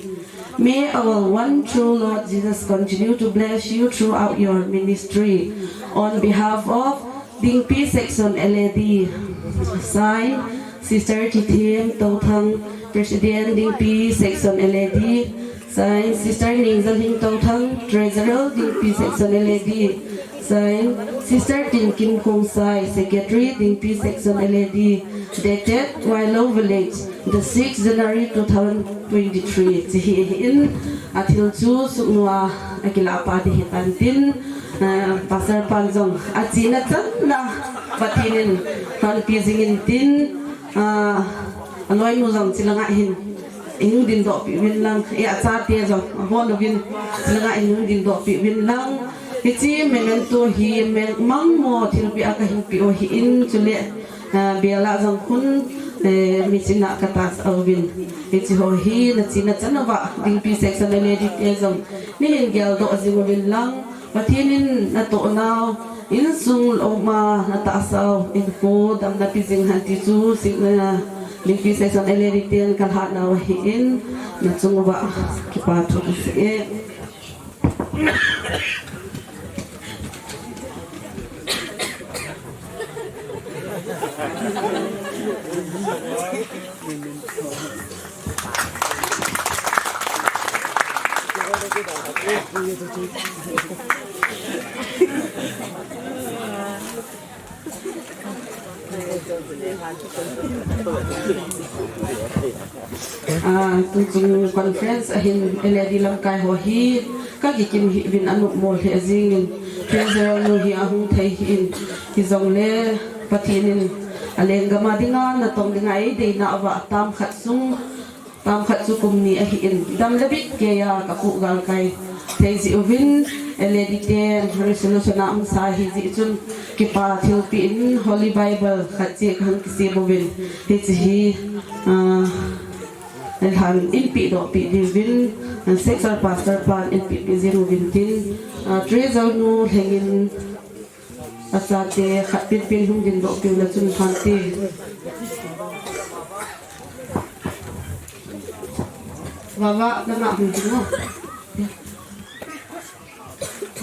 May our one true Lord Jesus continue to bless you throughout your ministry. On behalf of Dingpi Section L A D, signed, Sister Thithem Touthang, President, Dingpi Section L A D, signed, Sister Ningzalhing Touthang, Treasurer, Dingpi Section L A D, signed, Sister Tinkim Khongsai, Secretary, Dingpi Section L A D, dated Wailou Village, the sixth January two thousand twenty-three. Hiche hi ahin, athil chu suknoa akilah pa ding ahitan tin, ah, Pastor pan jong achena channa Pathen in lhonpi jing intin, ah, aloinu jong chilanga hin hung dindoh peh uvin lang, e, achate jong, abon uvin, chilanga hin hung dindoh peh uvin lang. Hiche memento hi mangmo thilpeh a kahin peh u ahin, chule, ah, bel a jong khun, eh, miching a katasah uvin. Hiche ho hi nachena chan uva, Dingpi Section L A D te jong neihin geldoh jing uvin lang. Pathen in natoh nau, insung loma natahsa u, hinkho damna pe jing hen ti chu, singna, Dingpi Section L A D ten kalhah nau ahin, nachung uva kipa thu kasei e. Ah, tuchung conference ahin L A D lamkai ho hi kakikim hih uvin, anop mo lheh jingin, Treasurer nu hi ahung thei hih in, hijongle Pathen in alenggam a dinga natong dinga eideina uva tam khat sung, tam khat chu kum ni ahin, dam le bit keiya kapu galkai thei jeh uvin, L A D te resolution a umsa ahi jeh chun, kipa thilpeh in Holy Bible khat cheh kahin kisem uvin, hiche hi, ah, lhan in pehdoh peh diuvin, ah, Section Pastor pan in pehpeh jing uvin tin, ah, Treasurer nu lhengin, achate khat penpen hung dindoh peh ule chun phante. Vava, nana hung ding o.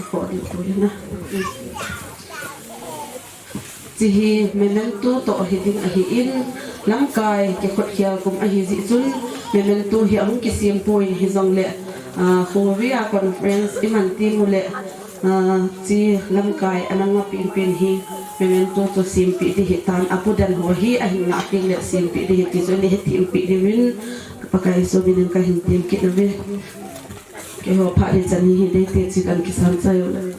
Kho ding tu na. Hiche hi memento toh hiding ahin, lamkai kikhut khel kum ahi jeh chun, memento hi ahung kisem poi, hijongle, ah, Korea conference iman teng ule, ah, hiche lamkai anang a penpen hi memento chu sempeh ding ahitan, apu dan ho hi ahin ngah teng le sempeh ding ahi ti chu nei hethem peh diuvin Pakai Jesu minin kahin tem kit uve. Keiho phat hichan hi hi dei te chi kan kisan chai ule.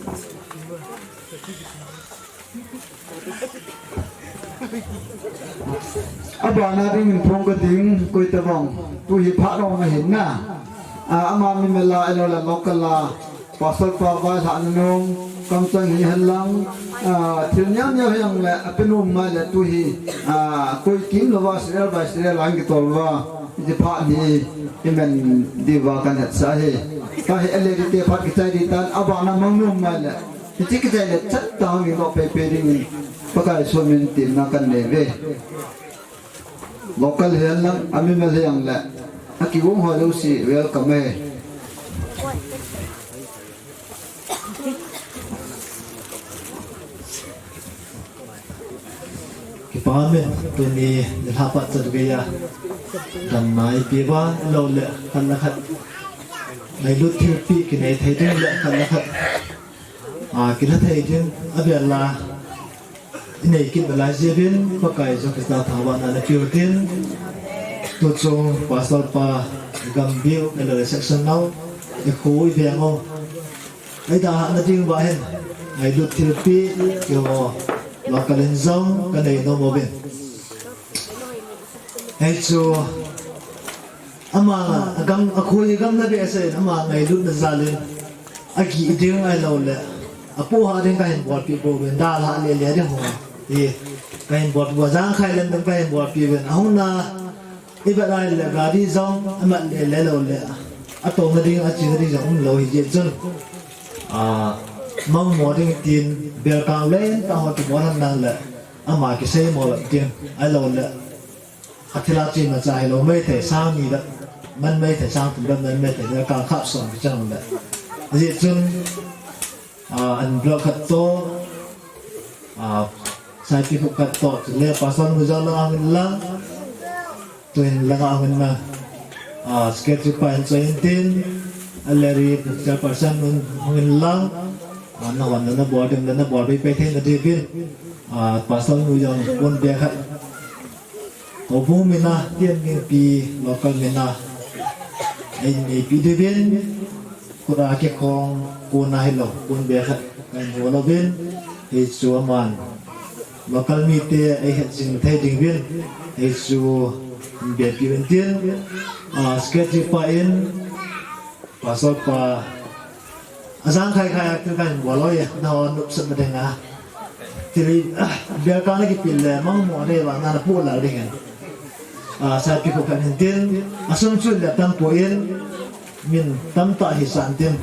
Abana dingin phong kading, koi tabang, tu hi phat long ahin na. Ah, ama mi mela, elo le mokala, Pastor pa vailhahna nom, kamchang hihen lang, ah, thil neo neo hijongle, ape nom mai le tu hi, ah, koi kim louva, serial by serial a kitol uva, hiche phat hi, iman diuva kahin hetsah e. Kahi L A D te phat kichai ding tan, abana mang nom mai le. Hiche kichai le chat tah a hung doh pei pei dingin Pakai Jesu min temna kahin nei uve. Local hihen lang, a mimal hijongle, a kigong ho jouse welcome ahi. Kipa umin, tuni nilhah pachat geiya damna eipeuva, ahilouleh khat le khat ngailut thilpeh kinei thei ding le khat le khat, a, kilha thei ding abel a inei kit nalai jeh uvin, Pakai Jesu Christa thangvahna napeh utin, tuchung Pastor pa, Gambih u, ahilouleh section nao, ikho iveng u, eidalhah na diuva hin, ngailut thilpeh, keiho local in jong kanei nom uvin. Hichu, ama, agam, akho hi gam na behseh in, ama ngailutna jal in, agih ding ahilouleh, apohhah ding kahin bolpeh pouvin, dalhah lele ding ho hi kahin bolpeh uva, jangkhai lendang kahin bolpeh uvin, ahungna, ivet a ahile gari jong amat lele louleh, atouna ding, achena ding jong umlou hijeh chun, a, mangmo ding tin, belkang lentah ho kibol henlang le, ama kiseimo lou ding, ahilouleh, athil a chunga cha hilou maithei, sang ni le man maithei, sang thum le man maithei, belkang khat som kichan le. Hijeh chun, a, an block khat toh, a, saipi khat toh, chule Pastor nu jong lang ahung in lang, tuin lang ahung in lang, a, secretary pa in choi intin, a Larry chairperson un hung in lang, a, nahon nabol ding le nabol pehpeh theina diuvin, a, Pastor nu jong pon bag khat, houbung min a, T M P local min a, eineipeh diuvin, khut a kikhong, kon a hilou, pon bag khat kahin hol uvin, hichu aman local mite eihet jing thei ding uvin, hichu inbehpeh uvin tin, a, secretary pa in, Pastor pa, ajangkhai khai a thil kahin bol lou e, nahon nopsahna dinga, thil, a, belkang na kipel le mangmo dei vang na napoh lal ding in, a, saipi khat khat hin tin, asum chu le tampoi in, min tamtah hisah in tin,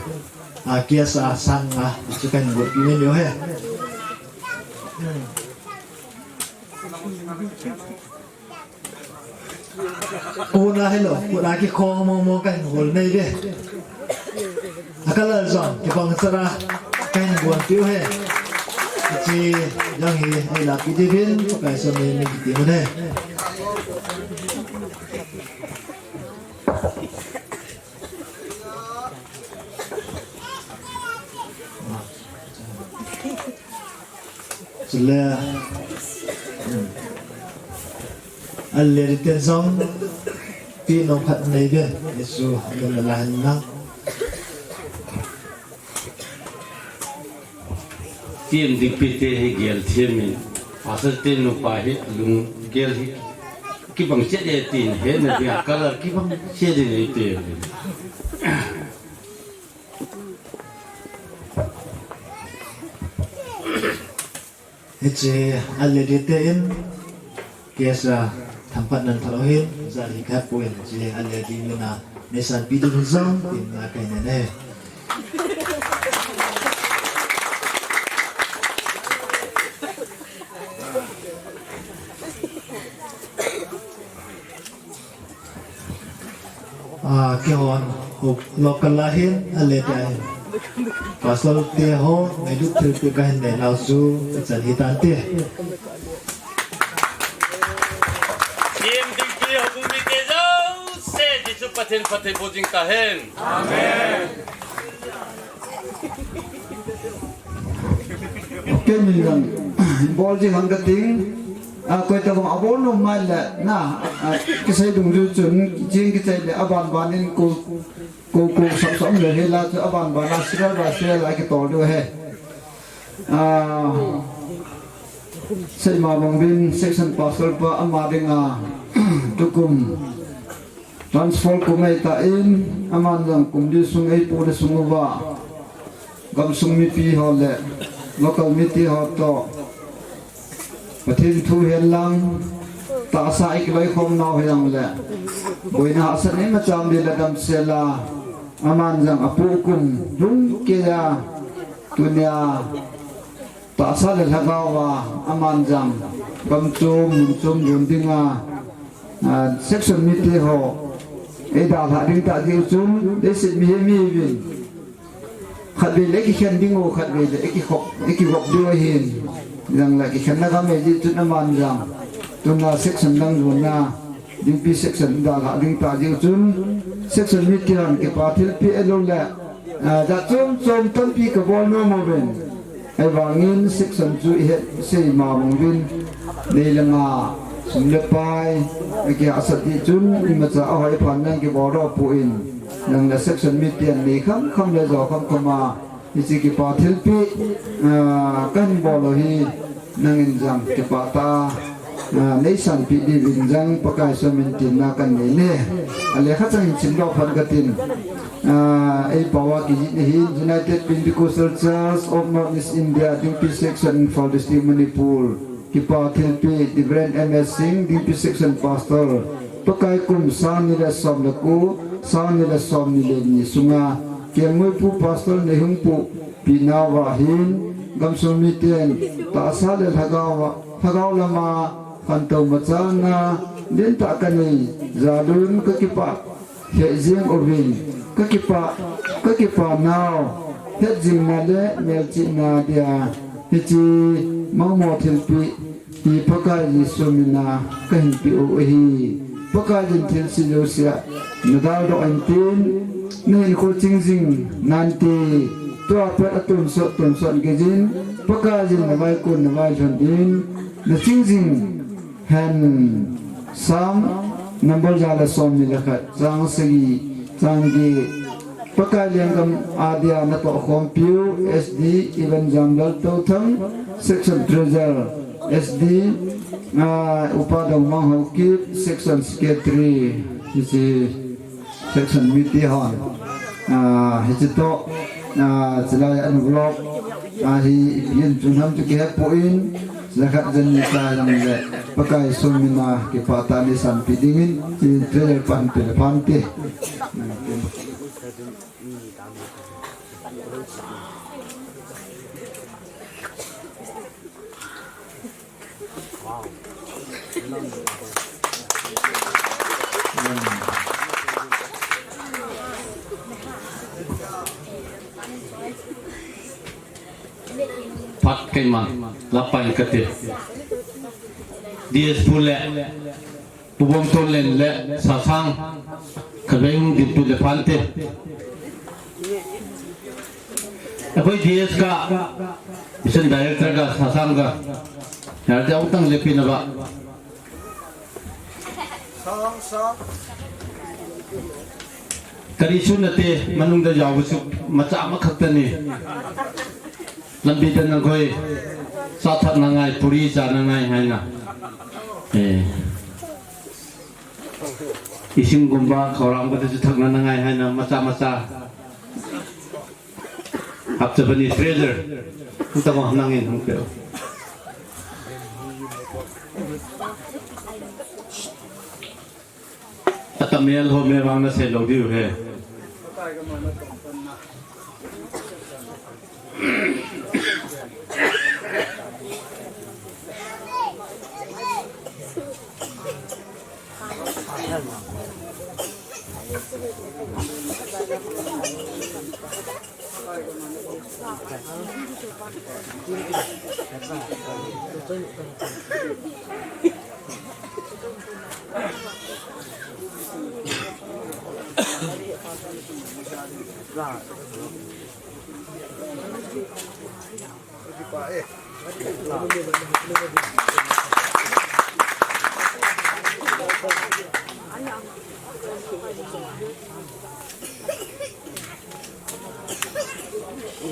a, cash a sang nga chu kahin gotpeh in uve. Kon a hilou, khut a kikhong mong mong kahin hol nei uve. A colour jong kibang chet a kahin bolpeh uve. Hiche jong hi eilahpeh diuvin, Pakai soh mi mi kiti uve. Chule, a lady te jong, peh nom khat nei uve, Jesu, adon nalai hen lang. T M D P te hi gel them in, pastor te nupa hi lunggel hi kibang chet e tin, hena dia colour kibang chet in eipeh uve. Hiche a lady te in, cash a themkhat nan thal u hin, jali khat poi in, hiche a lady min a neisanpeh diu hin jong, tin nga kahin nei e. A, keihon, local a hin, a lady a hin, pastor te ho, ngailut thilpeh kahin nei nau chu, kachan hitante. T M D P houbung mite jouse, Jesu Pathen phatthei boh jing tahen. Amen. Keinin jong bol jing hang kating, a, koi tabang abol nom mai le, na, a, kisei dungjui chun, jing kichai le, aban ban in ko, ko, ko, sap, sap le, hila chu aban ban a, serial by serial a kitol diu ahi. A, Seima Bangbin, section pastor pa, ama dinga, tukum, transfer kum eita in, aman jong kum li sung eipoh le sung uva, gamsung mipi ho le, local mite ho toh, Pathen thu hihen lang, tahsa a ikiloikhom nau hijongle, boina hahsatna imacha um le damsel a, aman jong apoh kum lhung keiya, tunia, tahsa le lhagao a, aman jong, gam chom, mun chom gon dinga, Ah, section mite ho eidalhah ding tah diu chun, leiset mihem ihiuvin. Khatvei le kikhen ding u, khatvei le kikhop, kigop diu ahin. Jong le kikhenna gam eiji chun aman jong, tuna section dang jonna dingpi section dalhah ding tah diu chun, section mite hon kipa thilpeh lou le, ah, jat chom chom tampi kabol nom uvin. Ahivangin section chu ihet sei ma mong uvin, nei le nga, sum le pai, akihahsat ding chun imacha ahoi phat nang kibol doh poi. Nang le section miten nei kham kham le jo kham kham a, hiche kipa thilpeh, ah, kahin bol u hi, nangin jong kipah tah a, ah, neisanpeh diuvin jong Pakai somin tinna kanei e. Aleh khat chang in simdoh phat katin. Ah, eipao a kijih ahin, United Pentecostal Church of North East India, Dingpi Section, Imphal District, Manipur. Kipa thilpeh, Reverend M S Singh, Dingpi Section Pastor. Pakai kum sang ni le som le ko, sang ni le som ni le ni sunga Kelngoipu Pastor neihung pohpeh nauva hin, gamsung miten tahsa le lhagao, lhagao lama khantou machana lentah kanei jal un kakipah lheh jeng uvin, kakipah, kakipah nau hetjingna le melchihna dia hiche mangmo thilpeh hi Pakai Jesu mina kahin peh u ahi. Pakaiyin thilse jouse a nadaldoh intin, nahinkho ching jing nante, tua pat atonsot tonsot gei jin, Pakaiyin navaikon navailhon in, naching jing hen. Psalm number ja le som ni le khat, chang sagi, chang get. Pakai lenggam a dia natohkhompiu, S D Evangeline Laltouthang, Section Treasurer, S D, ah, Upa Dongmang Haokip, Section Secretary, hiche section mite hon. Ah, hiche toh, ah, chulai envelope, ah, hi ipi in chun ham chu kihepoi, chule khat jan ni cha jong le, Pakai somin a kipah tah a neisanpeh dingin, i trailer pan pe le phante. Phat keiman, lapai kate. D S Pu le Pu Bomtonlen le Sasang, khatvei hung dinpi le phante. Akhoi D S ka, Mission Director ka, Sasang ka, yar jao tang le pina ba. Kari su nate, manung da jao su, macha ma khak tani. Lambi da nang khoi, sa thak na ngai, puri cha na ngai hai na. Eh. Ising gumba, khorang ba da su thak na na ngai hai na, macha macha. Hapcha bani treasure. Hung tamo nangin hung peo. Atamel ho me vang na se lo diu he.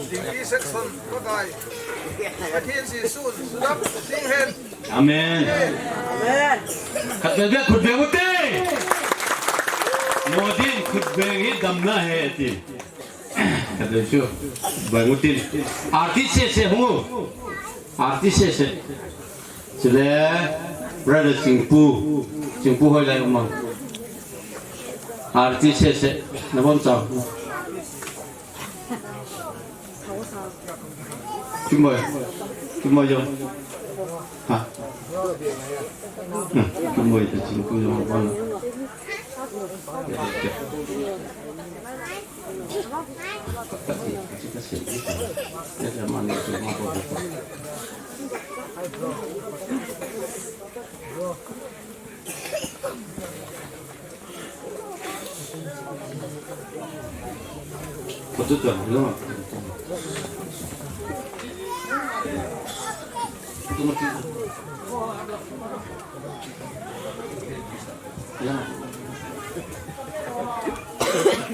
Dingpi section, Pakai Pathen Jesun sudam sing hen. Amen. Amen. Khatvei beh khut beng ute. Modin khut beng hi damna ahi ati. Khatvei chu beng utin. Artist sese hung u. Artist sese. Chule, brother Chingpu, Chingpu hoilai um am? Artist sese, nabonchau. Chingpu, Chingpu jong. Ha. Tumoi ta ching ku jong bang.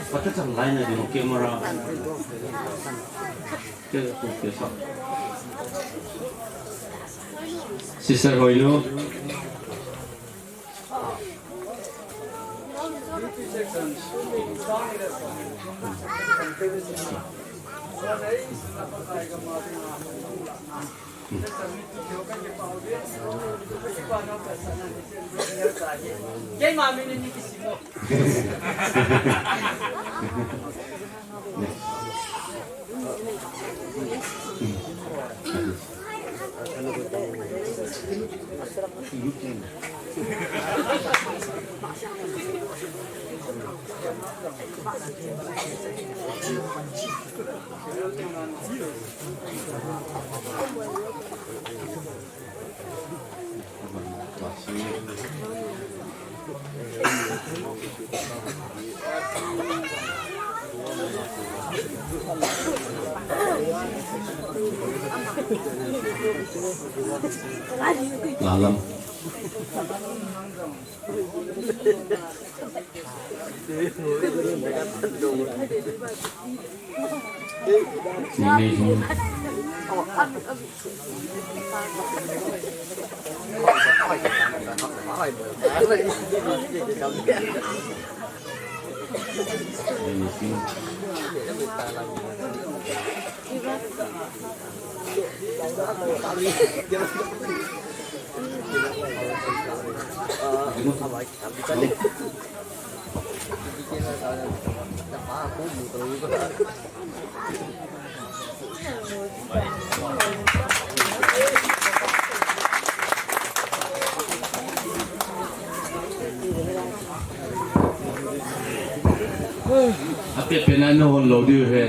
Pata chang line na ding camera. Sister Hoinu. Lalam. Ape pe na nahon lou diu he,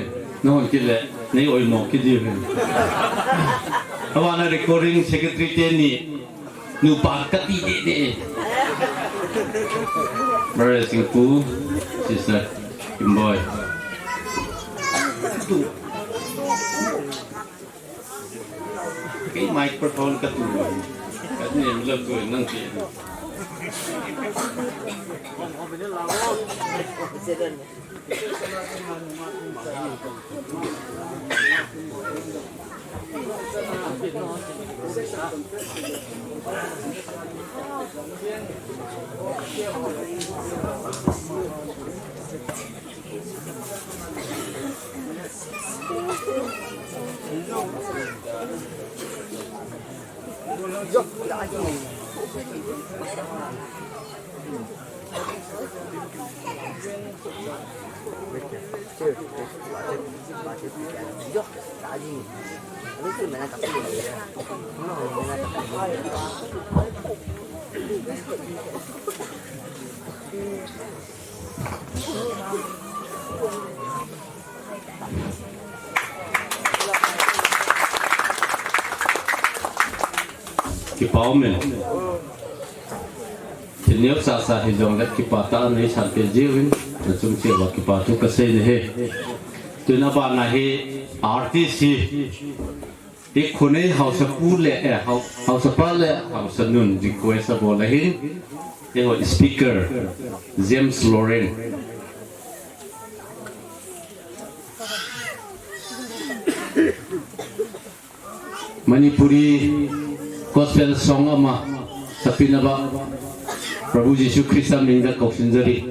nahon kit le nei oimo kit diu he. Avana recording secretary teni nupa kati dede. Brother Singpu, Sister Kimboi. Kei microphone katu. Kani em la tu nang ke. Kipa umin. Thil neocha cha hijongle kipa tah a neisan peh jiuvin, nachung cheh uva kipa thu kasei nahi. Tun abana hi artist hi Hi khonei haosapu le, eh, hao-, haosapa le haosanun request abol ahin. Eiho speaker, James Lorrain. Manipuri gospel song ama sapinaba Prabhu Jisu Krista mingda kaosinjari.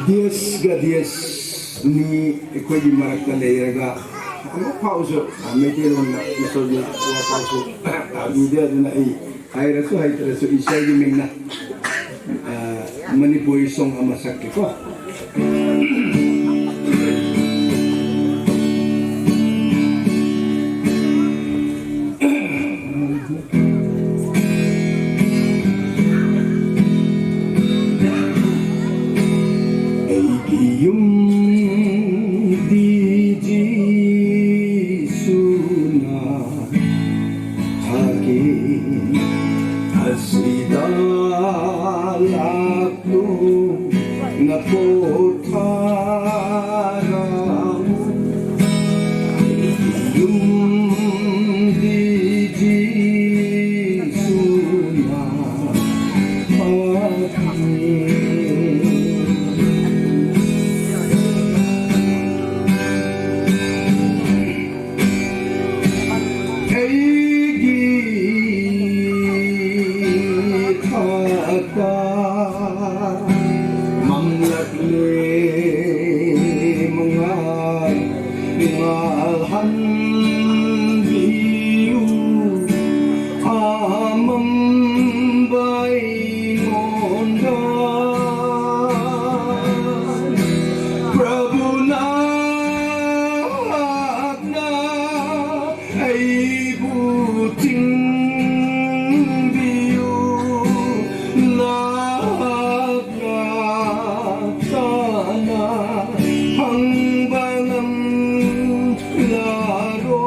Dias ga dias ni koi di marak na leira ga. Ama pauso, ame te lon na, na so di, ama pauso. Ami dia na i, hai rasu, hai rasu, isai di mingna. Ah, Manipuri song ama sakki ko. Aku na po thara, yum di di suna pati. Eigi thata mamlak le mangal ngal han biu amam bai ngonda. Prabhu na hakna eibu ting biu, na hakna tana hang bangam laro.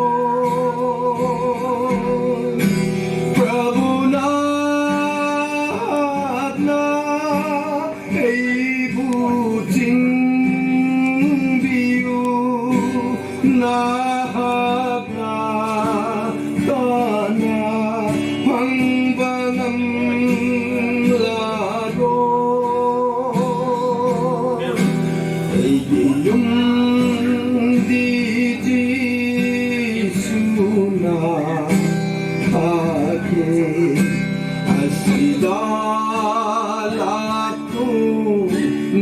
Prabhu na hakna eibu ting biu, na hakna tana hang bangam laro. Eigi yum di di suna pati. Asida la tu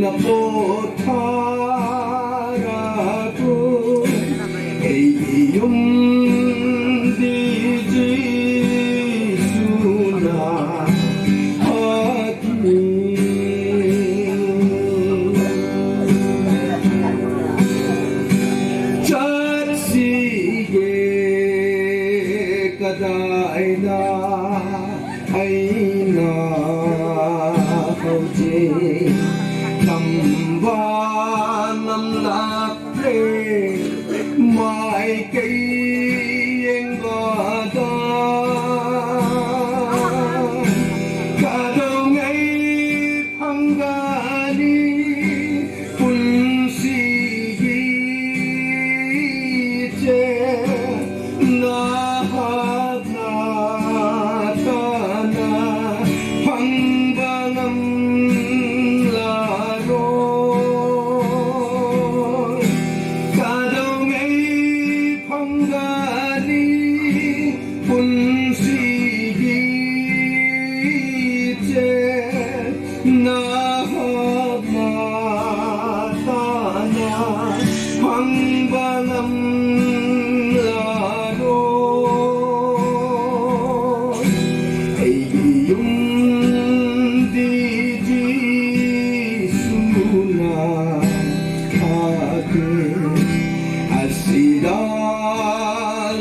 na po thara tu, eigi yum di di suna pati. Chat sige kadaina. Aina hauji tamba namna pre mai kei yeng bada. Kadong ei phang gani punsi gi che. Na hakna tana hang bangam laro. Kadong ei phang gani punsi gi che. Na hakna tana hang bangam laro. Eigi yum di di suna pati. Asida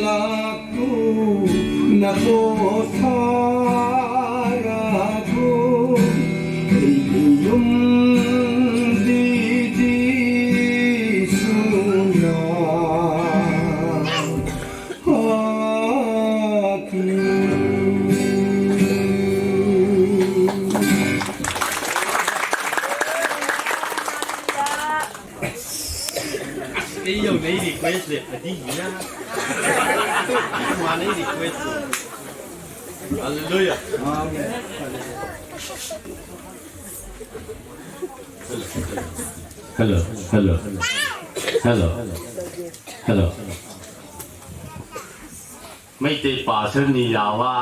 la tu na po thara tu, eigi yum di di suna pati. Ei, yo, nei request le, adi ya. Ma nei request. Hallelujah. Amen. Hello, hello, hello, hello. Meitei pastor ni jaova,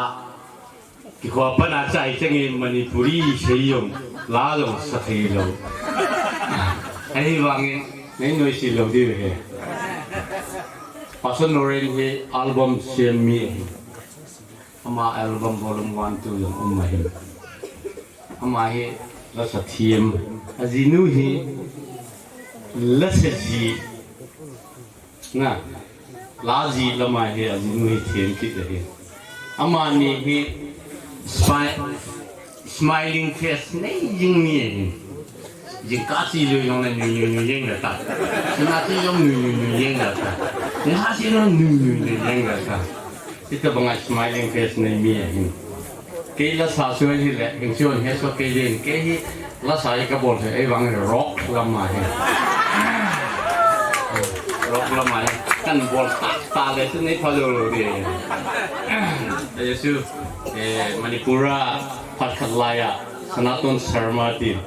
kikhoa pat a chai chang in Manipuri sei jong, la jong sa thei lou. Ahivangin, nei noise lou diu ahi. Pastor Noren hi album sem mi ahi. Ama album volume one, two jong um ahi. Ama hi lasa them. Ajinu hi lasa ji. Na, la ji lama hi ajinu hi them kit ahi. Amani hi smi-, smiling face nei jing mi ahi. Jingkah chi lou jong le nui nui nui jeng le ta. Sina chi jong nui nui nui jeng le ta. Nga chi jong nui nui nui jeng le ta. Hitabanga smiling face nei mi ahi. Kei lasa chu ahile, hing chu he so kei din, kei hi lasa hi kabol thei, ei vang rock lam ahi. Rock lam ahi. Kan bol ta ta le chu nei phalou lou di. Ei chu, eh, Manipur a phat khat lai a, Sanaton Sharma tin.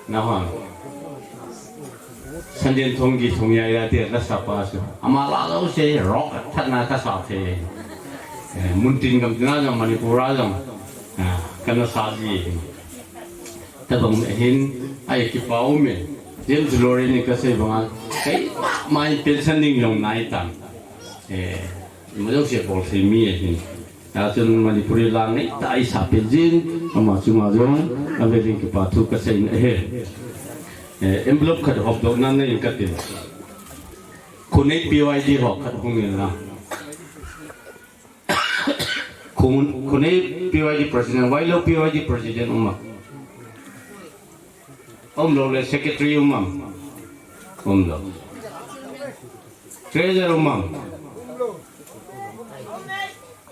Nahon. Sandian Thonggi Thongyaya ti lasa pa chu. Ama la jouse rock a thatna kasa thei. Eh, muntin gam tina jong Manipur a jong. Ah, kana sa ji. Tabang hin, ai kipa ume. James Lorry ni kasei banga. Keima, mai pension ding jong nai tan. Eh, ima jouse bol thei mi ahin. Achun Manipuri lang nei ta isa pe jin, ama chunga jong, avel in kipa thu kasei in ahi. Eh, envelope khat hop doh nan nei kati. Khonei P Y D ho khat hung in la. Khon-, Khonei P Y D President, Wailou P Y D President um am? Umlou le Secretary um am? Umlou. Treasurer um am?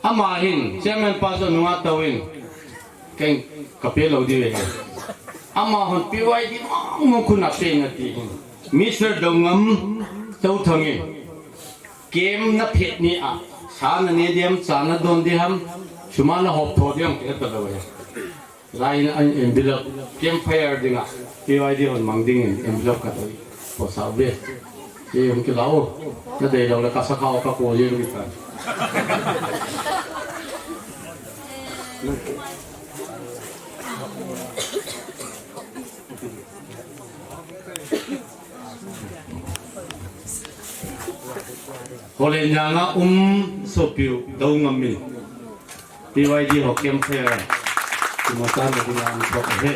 Ama hin, Chairman pa chu nunga tou in, keng kape lou diu ahi. Ama hon P Y D mong mong khun ape nati hin. Mister Dongam Chauthang in, kem na phet ni a, sa na ne diam, cha na don diam, suma na hop tho diam, ti ta lou ahi. Lai in an envelope, campfire dinga, P Y D hon mang dingin envelope ka toi. Posa ve. Ti hung kila o. Na dei lou le ka sakha o ka ko ye mi ta. Holen janga um sopiu dou ngam min. P Y D ho campfire. Timo tan na dinga um sop he.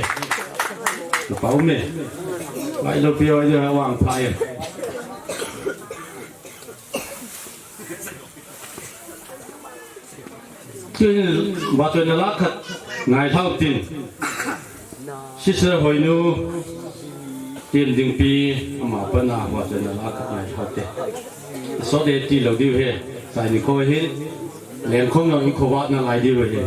Ka pau me. Wailou P Y D ho wang phai. Tin, ba tu na la khat ngai thau tin. Sister Hoinu, tin ding pi, ama pa na ba tu na la khat ngai thau te. So de ti lou diu he, sai ni ko hin, len khom lou in kho ba na lai diu he.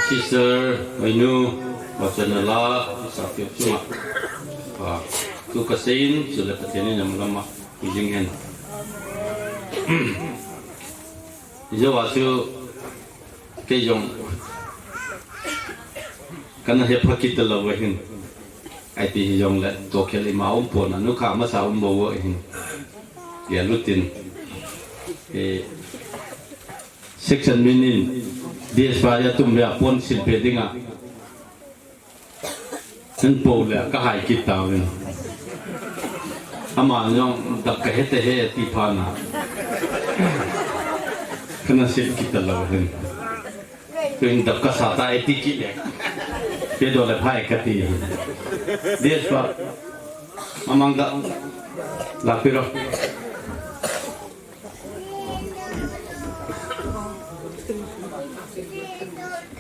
Sister Hoinu, Wachanala, Isapio Chuma. Ah, tu kaseiyin, chule Pathen in amalam a, ijing hen. Ijo asu, kei jong, kana hepha kit talou ahin. Iti hijongle, tokhel ima um pon a, nukha masa um bou ahin. Gel utin. Eh, Section min in, D S pa ya tum ya pon silpe dinga. Hin po le, ka hai kit tauvin. Ama jong dap ka he te he ti phat na. Kana sil kit talou hin. Tuin dap ka sa ta e ti kit le. Pe do le phai kati. D S pa. Amang da. La piro.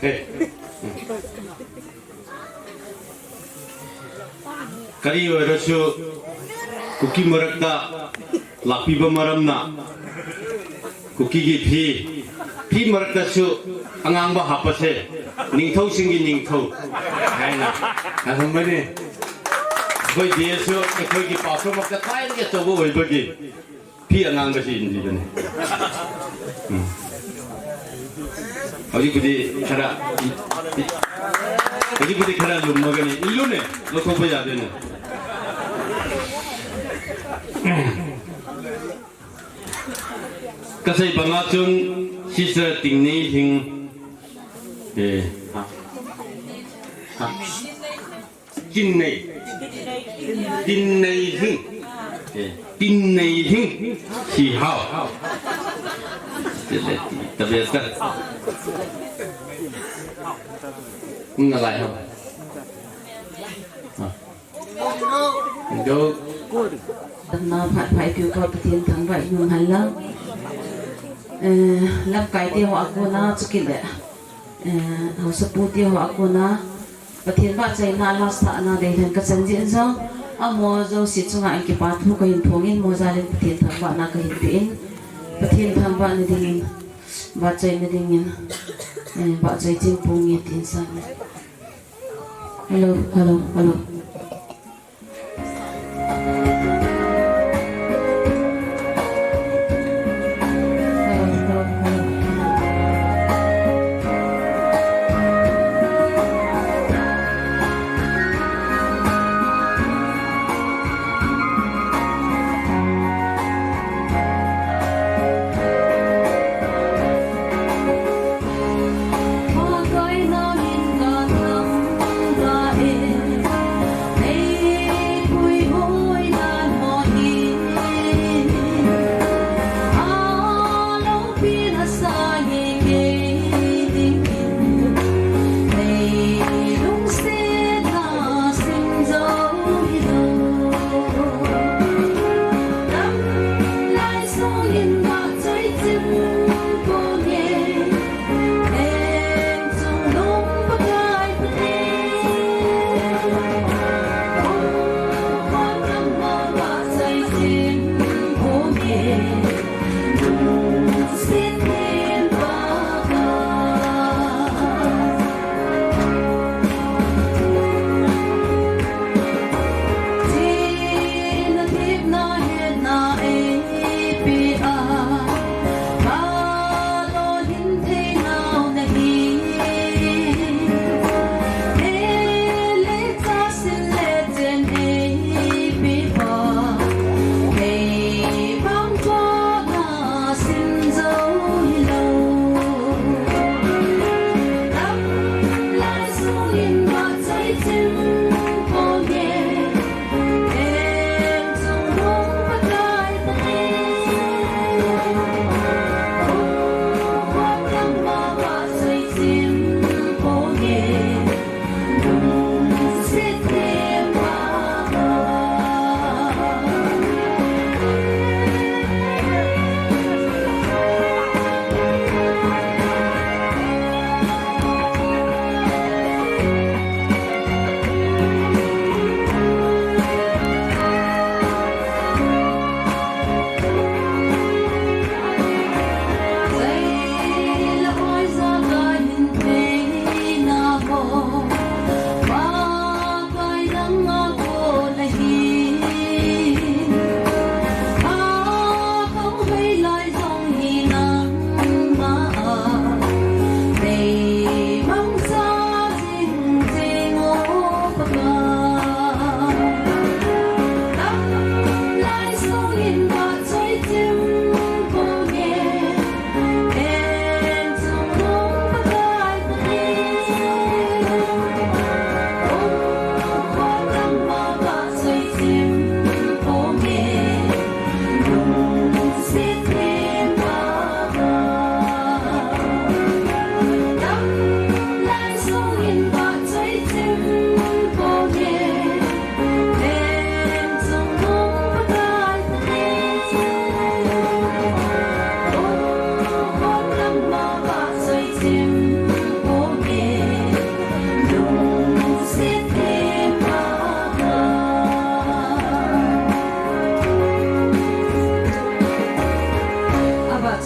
Hey. Kari oirasu, Kuki marakta, lakpiba maramna, Kuki ki phi, phi marakta su, angangba hapase, ningthou singgi ningthou. Haina, athum bani. Koi dia su, koi ki paso marakta, kai ke sobo oi bagi. Phi angangba si indi bani. Hmm. Hojik pudi khara, hojik pudi khara lum magani. Ilu ne, lo ko baya de ne. Kasei banga chun Sister Tingnei Hing. Eh, ha. Ha. Tinnei. Tinnei Hing. Eh, Tinnei Hing. Si hao. Tile, tabe ta. Kum na lai hao. Ha. Go. Damna phat phai piu ko Pathen thangvah in um hen lang. Eh, lamkai te ho a kona chukit le. Eh, haosapu te ho a kona. Pathen vahchoina last thah na dei hen ka chan jin jong. Amaho jouse chunga in kipa thu ka hin phong in, amaho jal in Pathen thangvahna ka hin pe in. Pathen thangvahna dingin, vahchoina dingin. Eh, vahchoi Chingpu Nge tin sang. Hello, hello, hello.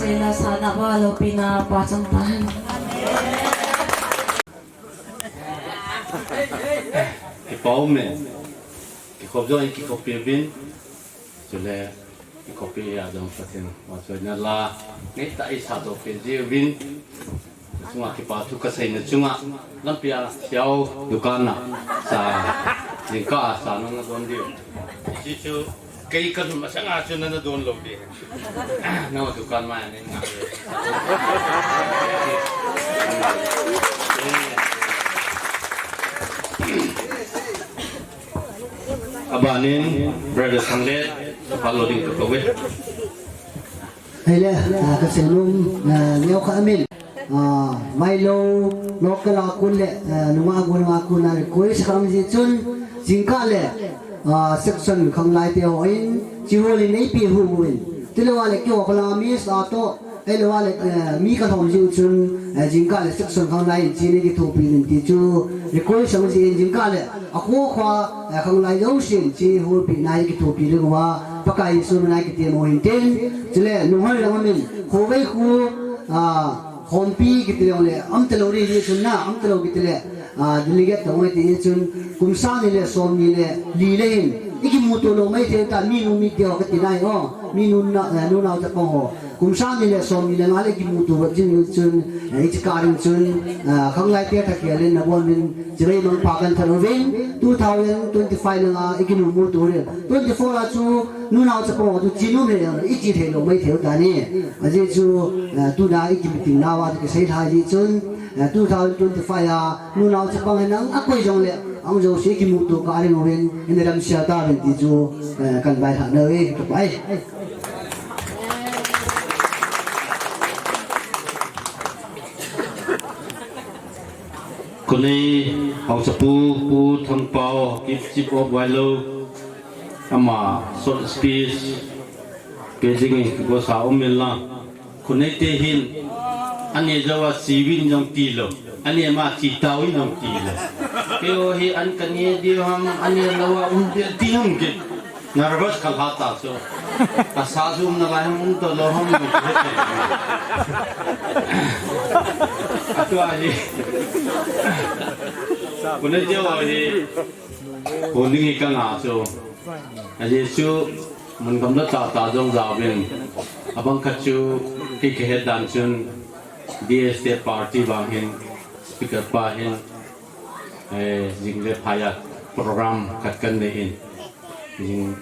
Sena sana ba lo pina pa chang ta hen. Kipa um e. Kikhop jong in kikhop pi uvin. Chule kikhop pi a jong Pathen vahchoina la ngai ta i sa to pe ji uvin. Chunga kipa thu ka seina chunga lampi a siau dukan na sa jingkah a sa nung na don diu. Chi chu kei ka lhun masang a chu na na don lo di. Na dukan ma ni nga. Abanin, Brother Sanglet, follow ding ka kawin. Hei le, ah, ka seinom, ah, neo kha amin. Ah, Vailo, local a kun le, ah, nunga gu nunga kun a le koi sa khang ji chun, jingkah le, ah, section khanglai te ho in, chi ho le nei pi hu hu in. Tilo a le kyo khala mi sa to, Ei lo a le, eh, mi ka lhom jiu chun, eh, jingkah le section khanglai in chi nei kithopi in ti chu request sang ji in jingkah le a kho kho, eh, khanglai jousen chi hulpi nai kithopi ding uva Pakai Jesu min a kitem u hin tin, chule lunghoi lang min khovei khu, ah, khompi kiti jong le am talo ri ni chun na am talo kiti le, ah, delegate tong ti chun kum sang ni le som ni le li le hin i kimuto lo mai thei ta mi nu mi te ho kati nai o mi nu na, eh, nu nau ta pong ho. Kum sang ni le som ni le nga le kimuto vat jing chun, eh, i chika ring chun, eh, khanglai te tha kia le na bon min, chirei mang pa kan thalo vin, two thousand twenty-five le nga i kimu muto le. Twenty-four a chu, nu nau cha pong tu chi nu le, i chi thei lo mai thei ta ni. A ji chu, eh, tu na i ki meeting na wa ki sei thai ji chun, eh, two thousand twenty-five a, nu nau cha pong nang a koi jong le, ang jo si kimuto ka ring vin, in ram sia ta vin ti chu, eh, kan bai ha na ve, ka bai. Khonei, Haosapu, Pu Thangpao, Chief, Chief of Vailo, ama short speech, pe dingin, kigo sa um in lang. Khonei te hin, ani jawa siwin jong tilo. Ani ama chi tawin jong tilo. Keo hi an kani diu ham, ani lawa um diu ham ke. Nervous kal ha ta so. Ka sa zum na lai ham um to lo ham. Atua hi. Khonei te ho hi. Holding hi ka nga so. A Jesu mun kam da ta ta jong jauvin. Abang khat chu ki ke het dan chun. D S T party vang hin, speaker pa hin, eh, jing le phaya program khat kan nei in, jing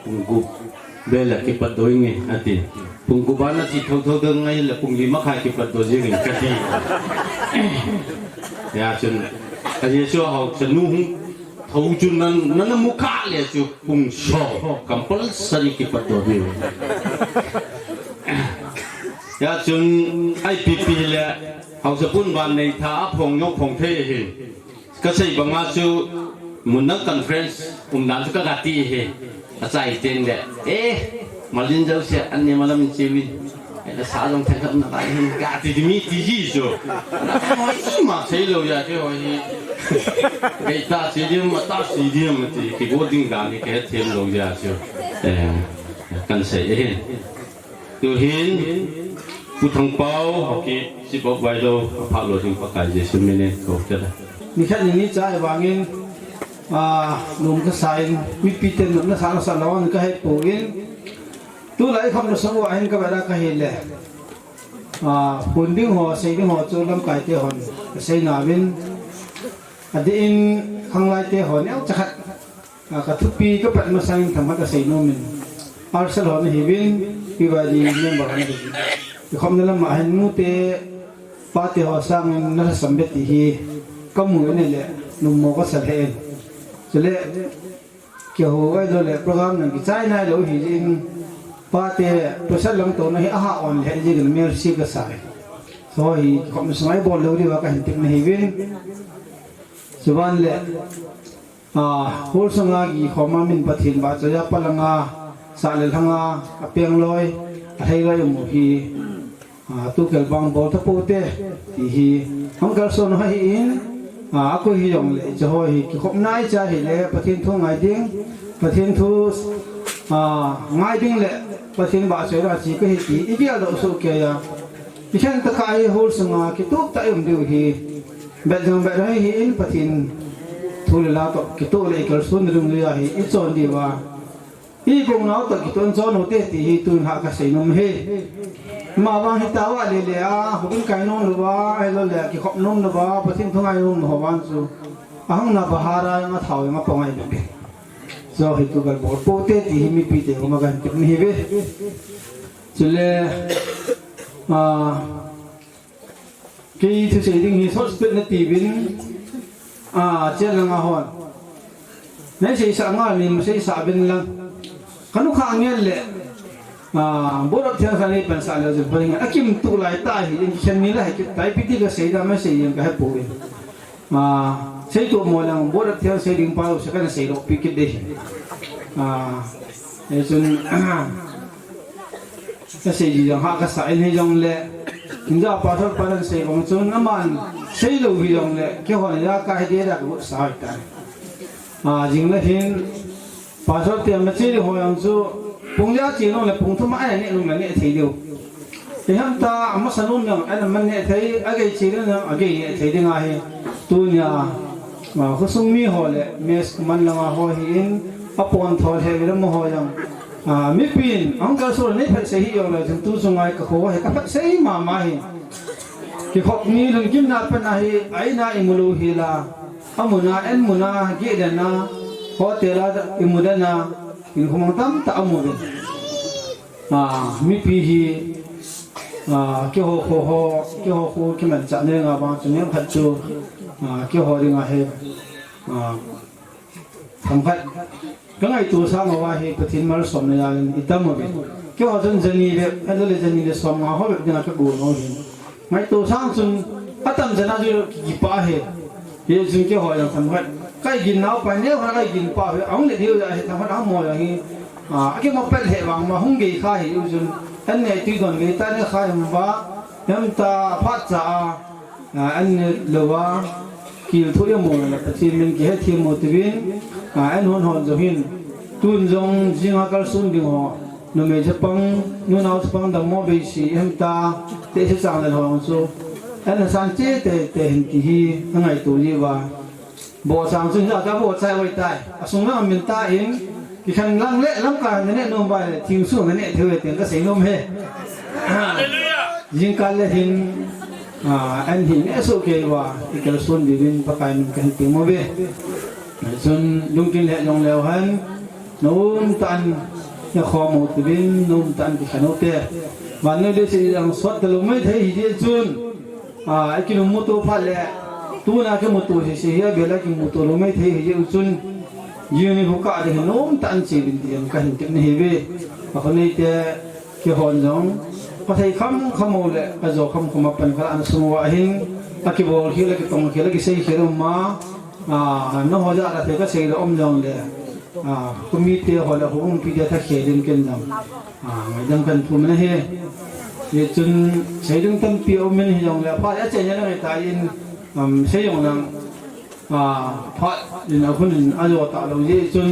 pung gup bel a kipat doh inge, ati. Pung gup a na chi thotho ding ngai le pung li makhai kipat doh jing in kati. Ya chun, a Jesu hao chanu hung Tho chun nang, nang na mu kha le chu pung som compulsory kipat doh diu. Ya chun I P P le Haosapun ban nei tha a phong nyok phong thei hi. Ka sei banga chu mun nang conference um dan chu ka ga ti hi. A chai teng le. Eh, Malin jouse, an ni malam in chimin. Ela sa jong thei khat na lai hin ga ti mi ti ji jo. Na hoi ma sei lo ya ke hoi hi. Kei ta si diam, ma ta si diam ti ki bo ding dan ni ke them lo ya jo. Eh, kan sei e hin. Tu hin, Pu Thangpao, hoki, si bok vai lo, a pha lo ding pa kai Jesu minin, ko te da. Ni khat ni ni chai vangin, a, lum ka sa in, mipi ten lum na sa na sa lo, ka hei po in, Tulai kham na sa u ahin ka vela ka hi le. A, pun ding ho, sei ding ho chu lamkai te hon. Ka sei na vin. A di in khanglai te hon, eu chakhat. A, ka thupi ka pat masang in thamat ka sei no min. Arsal hon hi vin, P Y D member hon hi vin. Ki kham na lam ahin mu te, pa te ho sang in na sa sambe ti hi. Ka mu ne le, num mo ka sa le. Chule, Keiho vai lo le program nang kichai nai lo hi jing. Pa te pasal lang to na hi aha on le jing mercy ka sai. So hi khom sungai bol lo ri wa ka hin tik na hi vin. Suban le, a, hol sunga ki khoma min Pathen ba cha ya palanga sa le lhanga a peng loi a thei loi mu hi. A, tu kel bang bol ta po te, ti hi, hong kal son ho hi in, a, a koi hi jong le, cha ho hi, ki khop nai cha hi le, Pathen thu ngai ding, Pathen thu, a, ngai ding le, Pathen ba soi la chi ka hi ti i gel doh soh kei a. I khen ta kha hi hol sunga kitup ta i um diu hi. Bet jong bet ahi hi in Pathen thu le la toh kitup le i kalson ding le ahi i chon diu a. I kong nau toh kitup chon u te ti hi tun ha ka sei nom hi. Ma vang hi ta va le le a, hubin kai nom lo va, ai lo le ki khop nom lo va, Pathen thu ngai nom lo van chu. Ahung na bahara nga thau nga pa ngai be. Zo hi tu gal bol po te ti hi mipi te ko ma gan tip ni hi ve. Chule, a, kei thu sei ding hi sot spet na ti vin, a, chen lang a hon. Nei sei sa nga ni ma sei sa vin lang. Kanu kha ngel le, a, borok thiang sa ni pen sa le jin pa ni nga. A kim tu lai ta hi, in khen ni lai ki tai pi ti ka sei da ma sei yang ka he po vin. A, sei tu mo lang, bo da thiang sei ding pa, se kan sei lo pi kit de. A, e chun, ka sei di jong ha ka sa in hi jong le, inja pa thor pa lang sei bang chun, aman sei lo hi jong le, ke hon ya ka hi de da ko sa ta. A, jing le hin, Pastor te ama che ding ho jong chu pung ja che nung le pung thum a ne nung le ne thei diu. Ei ham ta ama sa nung jong ana man ne thei, a gei che ding jong a gei ne thei ding ahi. Tunia, a, khosung mi ho le mes man langa ho hi in a pon thol he le mo ho jong. A, mipin ang kal sur ne phat sei hi jong le chun tu sungai ka kho he ka phat sei mama hi. Kikhop ni lungkim na pan ahi, aina i mu lou hi la. A muna, en muna, geh dena, hotel a i mu dena, in khumang tam ta a mu ve. A, mipi hi, a, keiho kho ho, keiho kho kimanchah nei nga vang chu nem khat chu, a, keiho dinga hi, a, themkhat. Ka ngaito sang uva hi Pathen malsomna jal in i tam uve. Keiho chun jani le, ahilou le jani le som nga ho bep dinga ka gon u hi. Ngaito sang chun atam jana chu kipah hi. Hichun keiho jong themkhat. Ka igin nau pa neo khat ka igin pa hi. Ahung le diu ja hi themkhat ahung mo jong hi. A, aki mo pet he vang ma hung gei kha hi u chun. An ne tui don gei ta ne kha jong ba. Hem ta phat cha a. A, an ne lou a, kil thu i mu le Pathen min kihethem u tivin, a, an hon hon jong hin, tun jong jing a kalson ding ho, numei chapang, nunao chapang dammo beisi, hem ta, te se chang le hong chu, an na san che te, te hin ti hi, a ngaito ji uva. Bo sang chu hin a ka bo chai oi tai, a sung lang min ta in, kikhen lang le, lam ka ne ne nom bai le, thing su ne ne theu le, teng ka sei nom he. Hallelujah. Jingkah le hin, a, an hin e so kei uva, i kalson diuvin Pakai min kahin peh mo ve. Chun lungkin le jong leu hen, nom tah in, ya khom u tivin, nom tah in kikhen u te. Vannoi leiset jong sot ta lou mai thei hi jeh chun, a, i kilungmuto phat le, tuna kimuto sese hi, a bel a kimuto lou mai thei hi jeh u chun, jing ni hu ka de nom tah in che uvin ti jong kahin tep na hi ve. A khonei te, Keihon jong, ka thei kham kham u le, ka jo kham kham a pan ka la na sung uva hin, a kibol khel, a kitong khel, a kisei khel um a, a, nangho jal a thei ka sei le um jong le, a, ka mite ho le, ka umpi te tha khel in ken jong, a, ngaidam kan thum na hi. Hichun, sei ding tampi um in hi jong le, phat le a chei na ngai ta in, um, sei jong lang, A, phat in a hun in a jo ta lou jeh chun,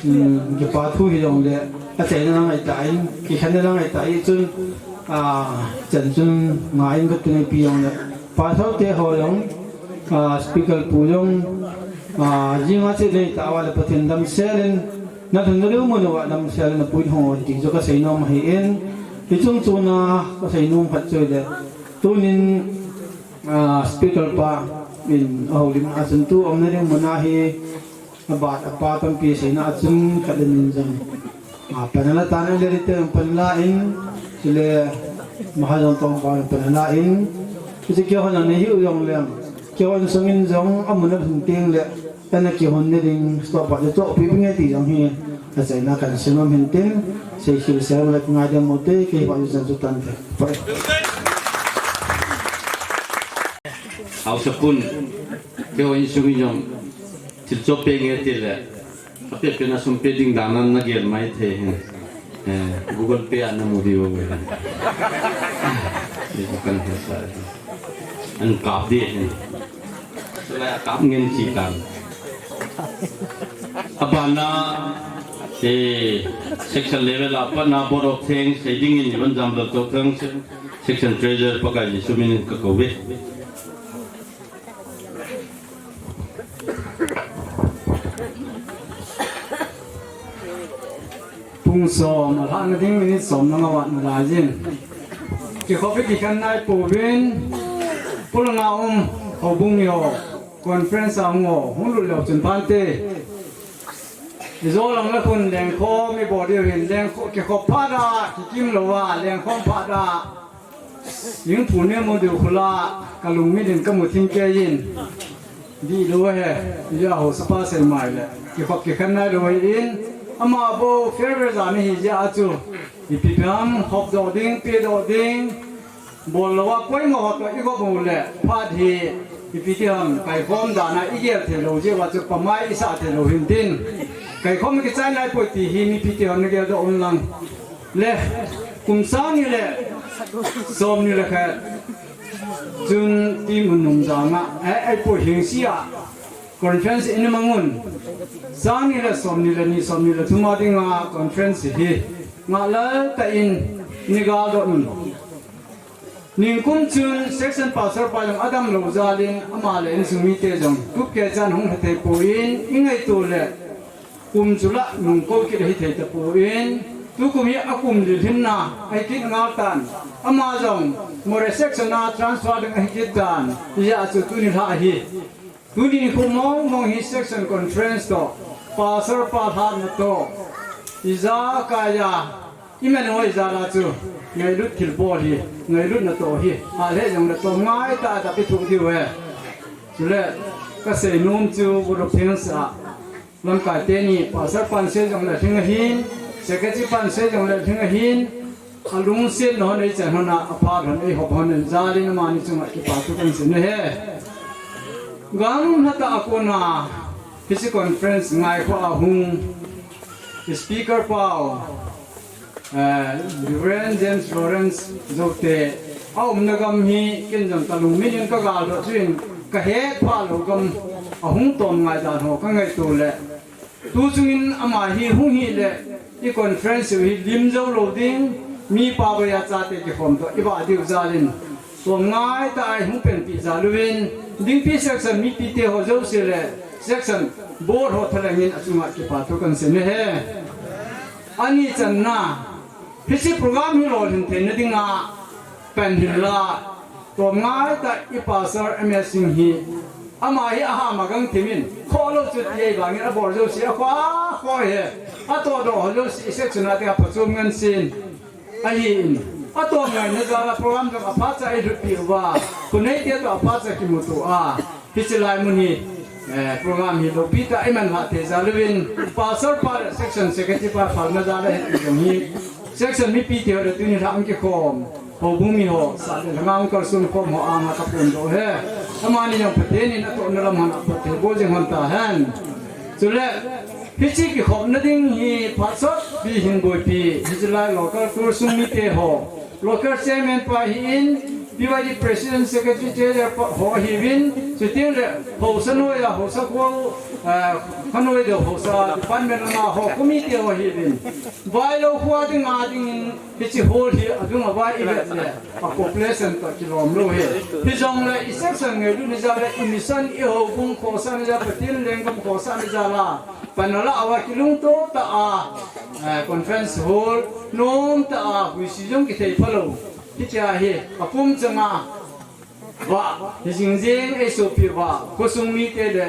um, kipa thu hi jong le, a cheina ngai ta in, kikhenna ngai ta jeh chun, a, chan chun ngai in ka tung pi jong le. Pastor te ho jong, a, speaker pu jong, a, jing a che nei ta uva le Pathen damsel in, na thun na leu mun uva damsel in a pui hong on ti chu ka sei nom ahi in, hi chung chuna ka sei nom khat chu le. Tunin, A, speaker pa in a houlim a chun tu umna ding mun a hi a bat a pa tampi seina a chun khat le nin jong. A, panala tan le ri te panala in, chule Mahajon tong pa panala in, kichi kihon a nei hiu jong leng. Kihon sungin jong a mun a thun ting le Ana kihon na ding, stop a le chohpi bing e ti jong hi, a cheina kan sei nom hin tin, sei khel sei le ngai dem mo te, kei pa ju san chu tan the. Pai. Haosa pun, keiho insung in jong, thil chop pe nge ti le, a pe pe na sum pe ding dan na na gel mai thei hin. Eh, Google Pay a na mu diu ve. Ni ko kan he sa. An kap di hin. Chulai a kap ngen chi tan. Abana, Eh, section level a pat na Board of Thanks sei dingin i van jam lal to thang se-, section treasurer Pakai Jesu min in ka kou ve. Pung som, a lhahna ding minute som na nga vat na lai jin. Kikhop i kikhen nai pouvin, pulanga um, houbung mi ho, conference a hung ho, hung lut leu chun phante. I jo lang le khun lengkhom i bol diu hin, lengkho-, kikhop phat a, kikim lou a, lengkhom phat a. Jing pu ne mo diu khula, ka lung mit in ka mu thim kei in. Di lou he, i ja ho sapa sei mai le. Kikhop kikhen nai lou hi in, ama bou farewell jan hi ja a chu. Ipi ham, hop doh ding, pe doh ding. Bol lou a, koima ho toh i gop u le, phat hi, ipi ti ham, kaikhom dan a i gel thei lou jeh uva chu pamai i sah thei lou hin tin. Kaikhom kichai nai poi ti hi mipi te hon na gel doh un lang. Le, kum sang ni le, som ni le khat. June ti mun nung jang a, eh, ei poi hing si a. Conference in mang un. Sang ni le, som ni le, ni som ni le, thum a ding a conference hi. Nga lal ta in, ni gal doh un. Ningkum chun section pastor pa jong adam lou jal in ama le insung mite jong tup keh chan hung hethei poi in i ngaito le kum chu la nung kou kit hithei tapoi in tukum hi akum lilhinna ahi kit ngal tan ama jong Moreh section a transfer ding ahi kit tan hijeh a chu tuni lha hi Tuni nikho mong mong hi section conference toh, pastor pa lhatna toh, ijakai a, i men ho ijat a chu, ngailut thilbol hi, ngailutna toh hi, a le jong le toh ngai tah tah pi thu diu he. Chule, ka sei nom chu, Board of Finance a, lamkai teni, pastor pan sei jong le lhing ahin, secretary pan sei jong le lhing ahin, Alungsetna hon eichan hon a, aphat hon eihop hon in, jal in amani chunga kipa thu kahin sei ahi. Gam lha tah a kona, hiche conference ngaikhoa hung, speaker pau, eh, Reverend James Lawrence Jote, aumna gam hi, ken jong kalung min in kagal doh chuin, kahet pha lou gam, ahung tom ngai dan ho, kangaito le, Tu chungin ama hi hung hile, i conference u hi lim jou lou ding, mipa boi a chate kikhom toh, i vah diu jal in. Tom ngai tah a i hung penpi jal uvin, dingpi section mipite ho jouse le, section board ho thalheng in achunga kipa thu kahin sei ahi. Ani channa, hiche program hi lolhin theina dinga, pen hin la, Tom ngai tah i pastor M S Singh hi, ama hi aham a gangthim in, kholou chu ti ei vangin abol jouse, akhoh, akhoh hi, atoh doh ho jouse, i section a te aphachom ngen sin, ahin, atom ngaina jal a program jong aphat cha eilhutpi uva, khonei te toh aphat cha kimuto a, Hiche lai mun hi, eh, program hi loupi tah a i manlhah thei jal uvin, pastor pa le section secretary pa phalna jal a hiti jong hi, section mipite ho le tuni lha hung kikhom, houbung mi ho, sah le lhanga hung kalson khom ho anga kaphondoh e. Amani jong Pathen in atohna lam hon a phatthei boh jing hon tahen. Chule, hiche kikhopna ding hi phat sotpi hin boipi, hiche lai local tour sung mite ho, Local chairman pa ahin, P Y D president, secretary, treasurer pa ho ahiuvin, chuteng le haosa noiya, haosa khol, eh, khanoi deu haosa department langa ho, committee ho ahiuvin. Vailou kho dinga dingin, hiche hall hi adung a vai ivet le, a population toh kilom lou ahi. Hijongle, i section ngailutna jal le, i mission, i houbung khosahna jal, Pathen lenggam khosahna jal a, pan ala uva kilungto tah a, eh, conference hall, nom tah a, huisi jong kithei phalou. Hitia hi, apum changa, vah, hi jing jing, ei sopi vah, khosung mite le,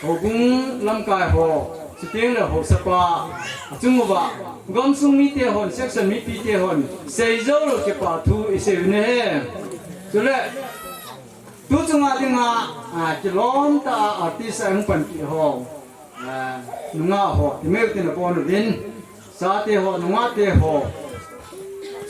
houbung lamkai ho, chuteng le haosa pa, achung uva, gamsung mite hon, section mipite hon, seijou lou kipa thu isei u ahi. Chule, tu chunga dinga, ah, kilom tah a artist a hung panpi ho. Ah, nungah ho, ti meu tin abon uvin, chate ho, nungah te ho.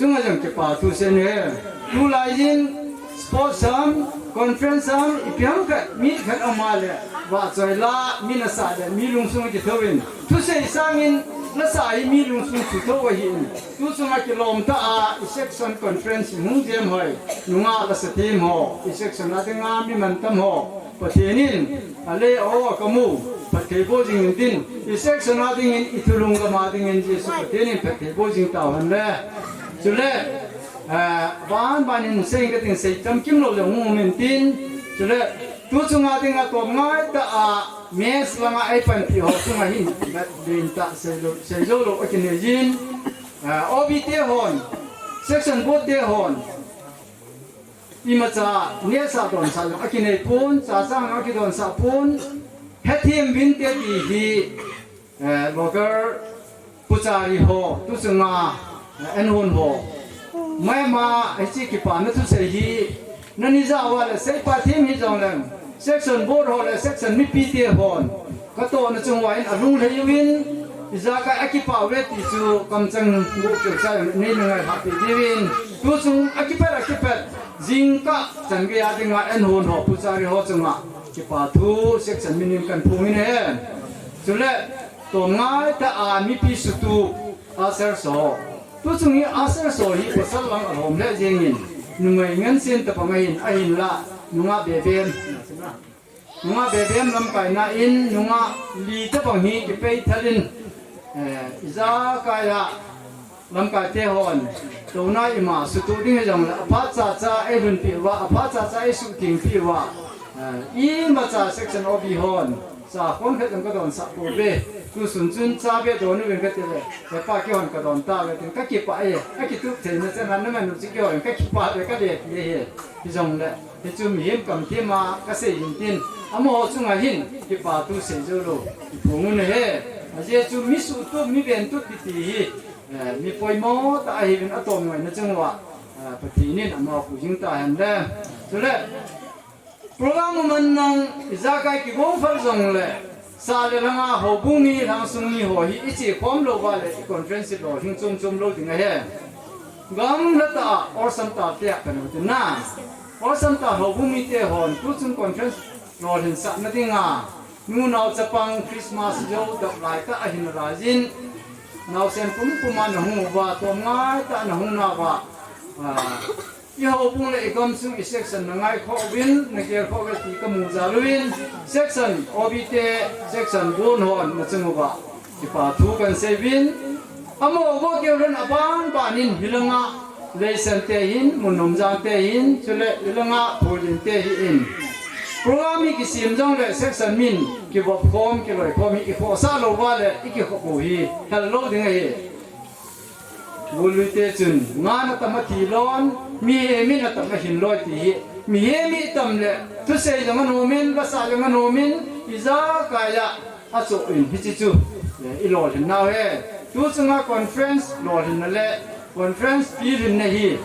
Chunga jong kipa thu sei ahi. Tulai jin, sports ham, conference ham, ipi ham khat, meet khat aum a le, vahchoi la, mi nasah le, mi lungsung kithou in. Thusei sangin, Lasa hi mi lungsung thutho ahin. Tuchunga kilom tah a i section conference hung jem hoi. Nungah lasa team ho, i section a dinga mi mantam ho, Pathen in ale o kamu phatthei boh jing intin, i section a dingin, i thulhung gam a dingin Jesu Pathen in phatthei boh jing tauhen le. Chule, eh, ban ban in sei kating, sei tam kim lou le hung um intin. Chule, tuchunga dinga tom ngai tah a, mess langa ei panpi ho chunga hin, din tah sei lou, sei jou lou akinei jin. Eh, O B te hon, section board te hon, imacha nehsah donsah jong akinei pon, chachang akidonsah pon, hethem vinte ti hi, eh, local puchari ho, tuchunga, eh, enhon ho. Maima, hiche kipana thusei hi, nani jao a le seipa them hijongleng, section board ho le section mipi te hon, katohna chung uva in alunglhai uvin, ijakai akipah uve ti chu kamcheng guh keu chai nei na ngailhah peh diuvin, tuchung akipet, akipet, jingkah chan geiya dinga enhon ho, puchari ho chunga kipa thu section minin kahin phong in ahi. Chule, tom ngai tah a mipi sutup, ushers ho. Tuchung hi ushers ho hi pasal lang alhom lheh jengin, numei ngensen tabang ahin, ahinla, nungah bebem. Nungah bebem lamkaina in, nungah li tabang hi kipei thal in, eh, ijakai a, lamkai te hon, touna ima sutup ding hijongle, aphat chacha eilhunpi uva, aphat chacha eisuhthengpi uva, eh, imacha section O B hon, cha khon khat jong kadonsah pouve, tusun chun cha ve don uvin katile, hepa keihon kadon tauve tin, kakipah e, akitup theina chan a naman u chu keihon kakipah ve kale ti ahi, hijongle. Hichu mihem kamthema kasei hintin, amaho chunga hin kipa thu sei jou lou, iphong u ahi. Ajeh chu mi suhtup, mi ventup kiti hi, eh, mi poimo tah ahiuvin atom ngaina chung uva, eh, Pathen in amaho puijing tahen le. Chule, program aman nang ijakai kigong phal jongle, sah le lhanga houbung mi, lhangsung mi ho hi iche khom lou uva le, i conference lolhing chom chom lou ding ahi. Gamla tah a, awlsam tah tia kahin tin na. Awlsam tah houbung mite hon, tuchung conference lolhinsahna dinga, nu nao chapang Christmas jou dap lai tah ahin laijin, naosen pumpum a nahung uva, tom ngai tah a nahung nauva, ah, i houbung le i gamsung i section nangai khoh uvin, nagel khoh uve ti kamu jal uvin, section O B te, section bun hon nachung uva kipa thu kahin sei uvin, amaho bou keu lhon aban ban in hilanga Leisang te hin, Mun Nomjang te hin, chule hilanga Phuilen te hi in. Program hi kisem jongle section min kivop khom, kiloi khom hi ikhohsah lou uva le ikikhop u hi hel lou ding ahi. Gollui te chun, ngan atam athi lon, mihem in atam ahin loi ti hi. Mihem hi tam le, thusei jong anom in, vasa jong anom in, ijakai a, achoh in hiche chu, eh, ilolhin nau ahi. Tuchunga conference lolhinna le, conference pilhinna hi,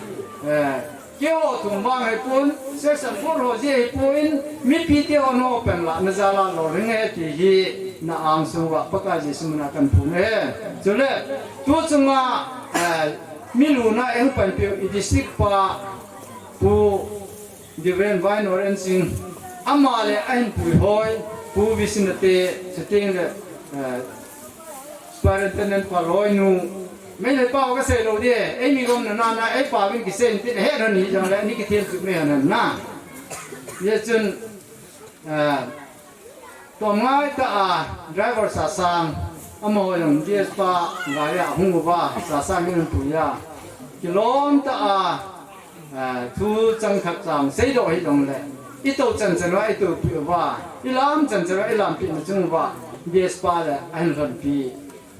eh, Keiho thum vang ahipon, section board ho jeh ahipon, mipi te hon ho panlahna jal a lolhing ahi ti hi na angsung uva Pakai Jesu mina kahin phong e. Chule, tuchunga, eh, mi luna eihung panpiu i district pa Pu Reverend Vainor Ensing, ama le ahin puihoi, Pu Visina te, chuteng le, eh, Superintendent Phalhoinu, Meitei pao kasei lou ding, eimi gomna nana, eipao vin kisei intin, ahet hon hijongle, ani kithem chu mei hon na. Hijeh chun, ah, tom ngai tah a, driver Sasang, amaho jong D S pa, gari a hung uva, Sasang in pui a. Kilom tah a, Ah, thu chang khat chang seidoh hijongle, itou chan chan uva, itou pi uva, ilam chan chan uva, ilampi na chung uva, D S pa le ahin lhonpi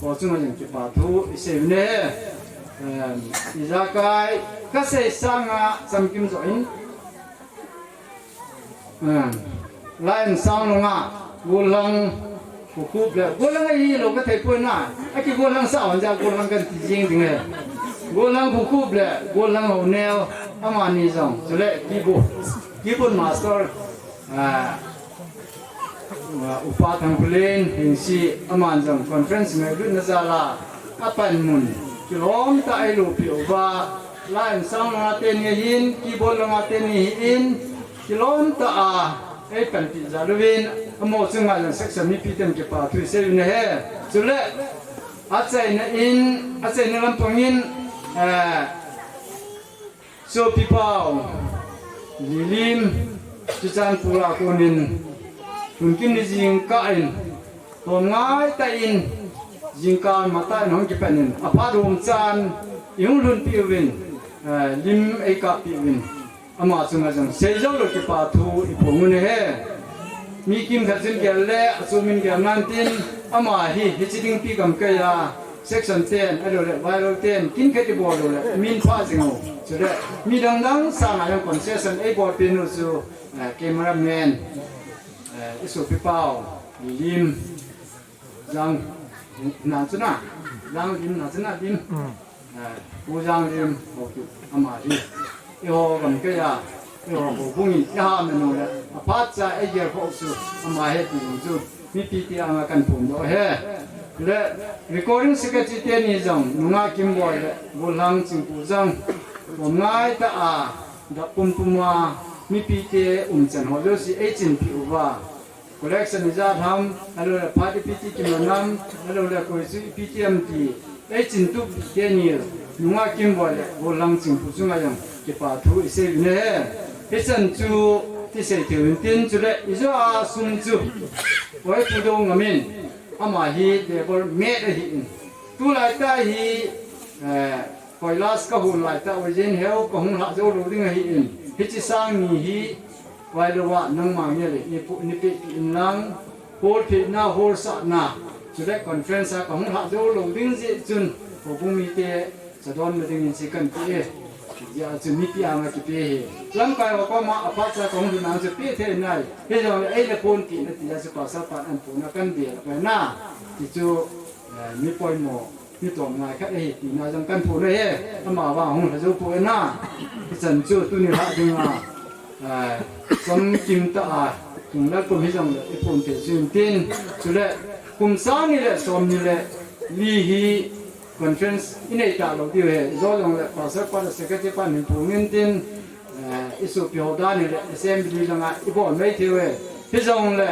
ho chunga jong kipa thu isei u ahi. Em, ijakai kasei sanga chamkim joh in, em, Lainsanglong a, Golhang, Khukhup le, Golhang ahilou kathei poi na, aki Golhang sa hon ja Golhang kan ti jing ding e. Golhang Khukhup le, Golhang Honeo, amani jong, chule, keyboard, keyboard master, ah, ah, Upa Thangphulen, Hingsi, aman jong, conference ngailutna jal a, apanmun, kilom tah a eilopi uva, Lainsanglong a teni ahin, keyboard lang a teni ahin, kilom tah a, Ei panpi jal uvin, amaho chunga jong section mipi ten kipa thu isei u ahi. Chule, Achaina in, achaina lampang in, eh, Sopipau Lilim, Churachandpur a konin, Hunkim ni jingkah in, lom ngai tah in, jingkah matah in hung kipan in, aphat lom chan, i hung lhun peh uvin, eh, lim ei kap peh uvin. Ama chunga jong seijou lou kipa thu i phong u ahi. Mi kimkhat chun gel le, achu min gel nan tin, ama hi, hiche ding pi gamkai a, section ten, ahilou le, viral ten, kin khat i bol lou le, min pha jing u. Chule, mi dang dang sanga jong concession ei bol pen u chu, eh, cameraman, eh, i sopipau, Lim. Jang, na chu na, Jang Lim na chu na Lim. Ah, Pu Jang Lim, Haokip, ama hi. Eiho gamkai a, eiho houbung in, eiho menu le, aphat cha ei gel kho chu, ama ahi ti jong chu, mipi te anga kan phong doh ahi. Le, recording secretary teni jong, nungah Kimboi le, Golhang Chingpu jong, lom ngai tah a, dap pumpum a, mipi te umchan ho jouse ei chin peh uva. Collection ijat ham, ahilou le phat ipi ti kiman ham, ahilou le koi chu ipi ti ham ti, ei chin tup teni, nungah Kimboi le, Golhang Chingpu chunga jong, kipa thu i sei uvin ahi. Hichan chu, ti sei thei uvin tin chule, i jo a sum chu, oi Pu Doungam in, ama hi labour mate ahi in. Tulai tah hi, eh, koilas ka hon lai tah uvin hin heu ka hung lhah jou lou ding ahi in. Hiche sang ni hi, Vailou a nangma nge le, ni pu, ni pe pi in lang, hol phe na, hol sa na, chule conference a ka hung lhah jou lou ding jeh chun, houbung mite, cha don na ding in chi kan pe e. Hijeh a chu mipi anga kipe ahi. Lamkai ho koma, aphat cha ka hung lhun a chu pe thei nai. Hijongle ei le pon ti na ti a chu pastor pan an pon a kan be la pai na. Ti chu, eh, mi poimo. Ni tom ngai khat ahi, tina jong kan phong ahi, ama vang hung lha jou poi na. Hichan chu tuni lhah dinga, ah, chomkim tah a, kum le kum hijongle, i phong thei jin tin, chule, kum sang ni le som ni le li hi conference i nei talou diu ahi, jou jongle, pastor pan, secretary pan hin phong in tin, eh, i sopi ho dan ni le, assembly langa i bol mai thei u ahi, hijongle,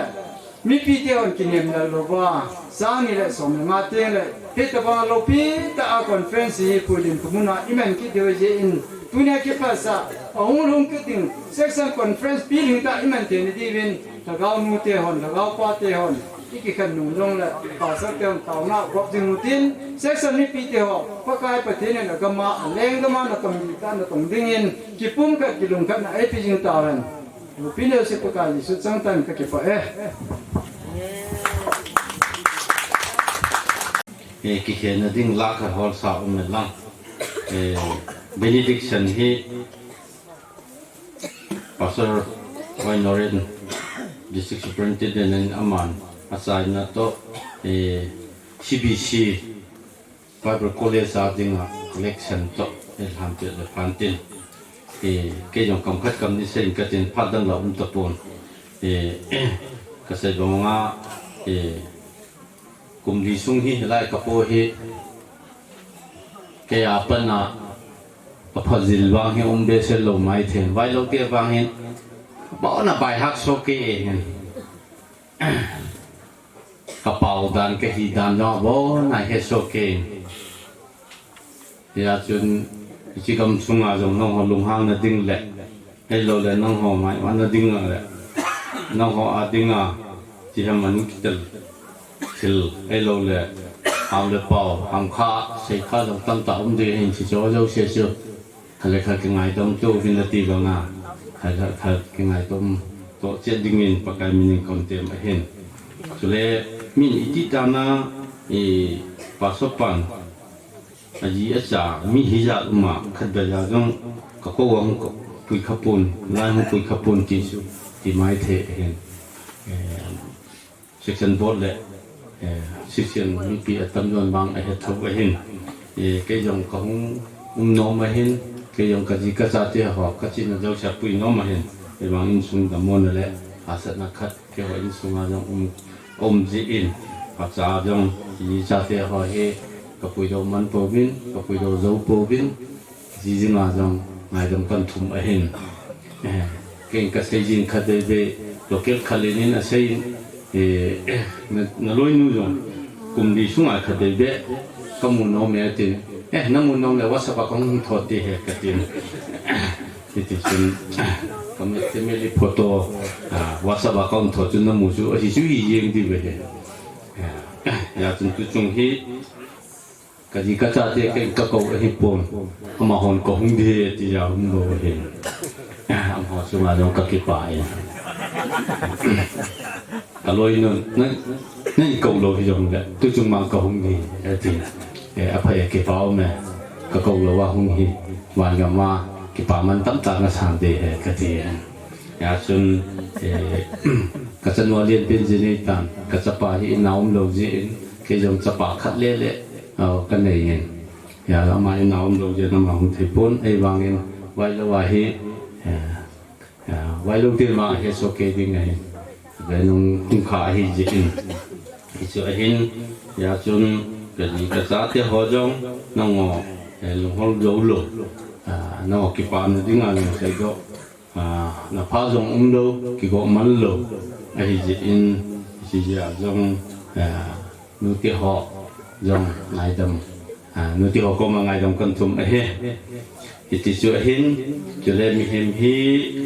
Mipi te hon kinem lal louva, sang ni le som le nga teng le, hitabang loupi tah a conference hi Phulim ka mun a i man kit diu ahi jeh in, tunia kipat a, ahung lhung kit ding, section conference pilhing tah i man thei na diuvin, lhagao nu te hon, lhagao pa te hon, i kikhen nung jongle, pastor te hon taona gop ding u tin, section mipi te ho, Pakai Pathen in agam a, alenggam a na tong ding tah na tong dingin, kipumkhat, kilungkhat na ei pe jing tahen. Loupina jouse Pakai Jesu changtah in ka kipah e. Eh, kikhenna ding la khat holsa um e lang. Eh, benediction hi Pastor Wainorin, District Superintendent in aman achaina toh, eh, C B C Bible College a dinga collection toh, eh, lhan peh le phan tin. Eh, kei jong kam khat kam ni seiyin katin phat dang la um tapon. Eh, kasei banga, eh, kum li sung hi hilai kapo hi. Kei a pat a, apha jil vang hi um behseh lou maithei. Vailou te vang hin, bou na baihak soh kei e hin. Ka pao dan, ka hi dan jong abon a he soh kei. Hijeh chun, hiche gam sunga jong nangho lunghang na ding le, ahilou le nangho mai, mai na ding le, nangho a dinga, hiche hi man kitel thil, ahilou le, ham le pao, ham kha, sei kha jong tamtah um ding ahin, hiche jouse chu. Khat le khat kingaidam to uvin ati banga, khat le khat kingaidam to chet dingin Pakai minin katem ahin. Chule min iti tana, eh, Pastor pan, aji acha, mi hijat uma, khat beh a jong, ka kou a hung pui khapon, lai hung pui khapon ti chu, ti maithei ahin. Eh, Section board le, eh, section mipi atam jon vang ahe thou ahin. Eh, kei jong kahung um nom ahin, kei jong kaji kacha te ho, kachena jouse apui nom ahin. Kei vang insung dammo na le, hahsatna khat, keiho insunga jong um, um jin, kacha jong, kaji kacha te ho hi, kapui doh man pouvin, kapui doh jou pouvin, Ji jing a jong ngaidam kathum ahin. Eh, kei kasei jing khat veve, local khat le nin asei in, eh, na, naloinu jong. Kum li sunga khat bebe kamu nom e atin. Eh, namu nom le WhatsApp a kahung thot ding ahi katin. Hiti chun ka family photo, ah, WhatsApp a kahung thot chun namu chu ahi chu hi jeng ding ahi. Ah, hijeh chun tuchung hi kaji kachate kei kakou ahipon. Amahon kahung ding ahi tia hung lou ahi. Amaho chunga jong kakipah e. Kaloi nun, na, nakou lou hijongle, tuchung mang kahung ding ahi, ati. Eh, aphai a kipa um e, kakou lou a hung hi, vangam a kipa man tamtah nasan ding ahi, kati. Hijeh chun, eh, kachanu alen pen ji nei tan, kachapa hi ina um lou jeh in, kei jong chapa khat lele, ah, kanei in. Hijeh a ama ina um lou jeh in ama hung thei pon, ahivangin, vailou a hi, eh, Ah, vailou til ma ahi soh kei ding ahi. Ve nung hung kha ahi jeh in. Hichu ahin, hijeh chun, kaji kachate ho jong, nangho, eh, lunghol jou lou. Ah, nangho kipana dinga nung seidoh. Ah, napha jong um lou, kigo man lou. Ahi jeh in, hiche jeh a jong, ah, Nute ho jong ngaidam, ah, nute ho koma ngaidam kathum ahi. Hiti chu ahin, chule mihem hi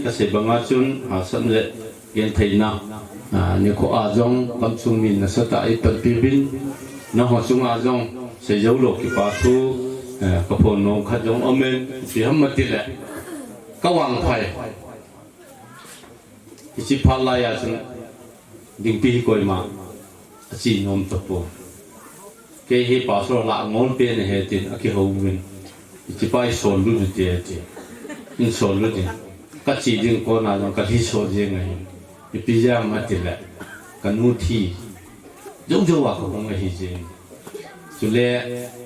kasei banga chun, ah, hahsatna le gentheina, ah, nikho a jong gamsung mi nasatah a eipanpi uvin, nangho chunga jong seijou lou kipa thu, eh, kaphon nom khat jong aumin, ipi ham itile, kavangphai. Hiche phat laiya chun, Dingpi hi koima ache nom tapon. Kei hi pastor lah ngol pen ahi tin akihou uvin. Hiche pa hi sol lut ute ati. Hin sol lut in. Kache ding kona jong kalhi soh jeng ahi. Ipi jeh ham itile, kanu thi jou jou a kahung ahi jeh in. Chule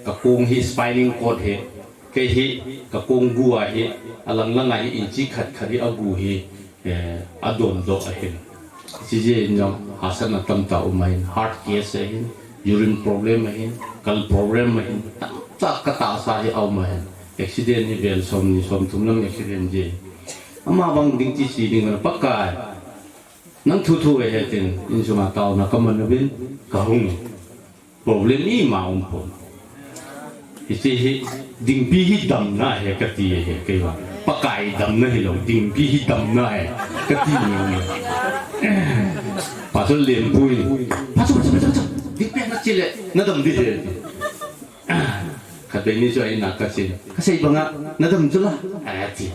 kakong hi spinal cord hi, kei hi kakong gu a hi, alang lang a hi inch khat khat hi agu hi, eh, adon doh ahin. Hiche jeh in jong hahsatna tamtah um ahin, heart case ahin, urine problem ahin, kal problem ahin, tamtah katahsa hi aum ahin. Accident hi vel somni somthum lam accident jeh in. Ama bang ding ti si ding na Pakai. Nang thu thu ahi tin, insunga taona kaman uvin, kahung. Problem ima umpon. Hiche hi, Dingpi hi damna ahi kati ahi, kei vang. Pakai damna hilou, Dingpi hi damna ahi, kati nom e. Pastor Lenpu in, Pastor, Pastor, Pastor, Pastor, Dingpi nache le, nadam ding ahi. Khatvei ni chu a-in a kachen. Kasei banga, nadam chu la, ati.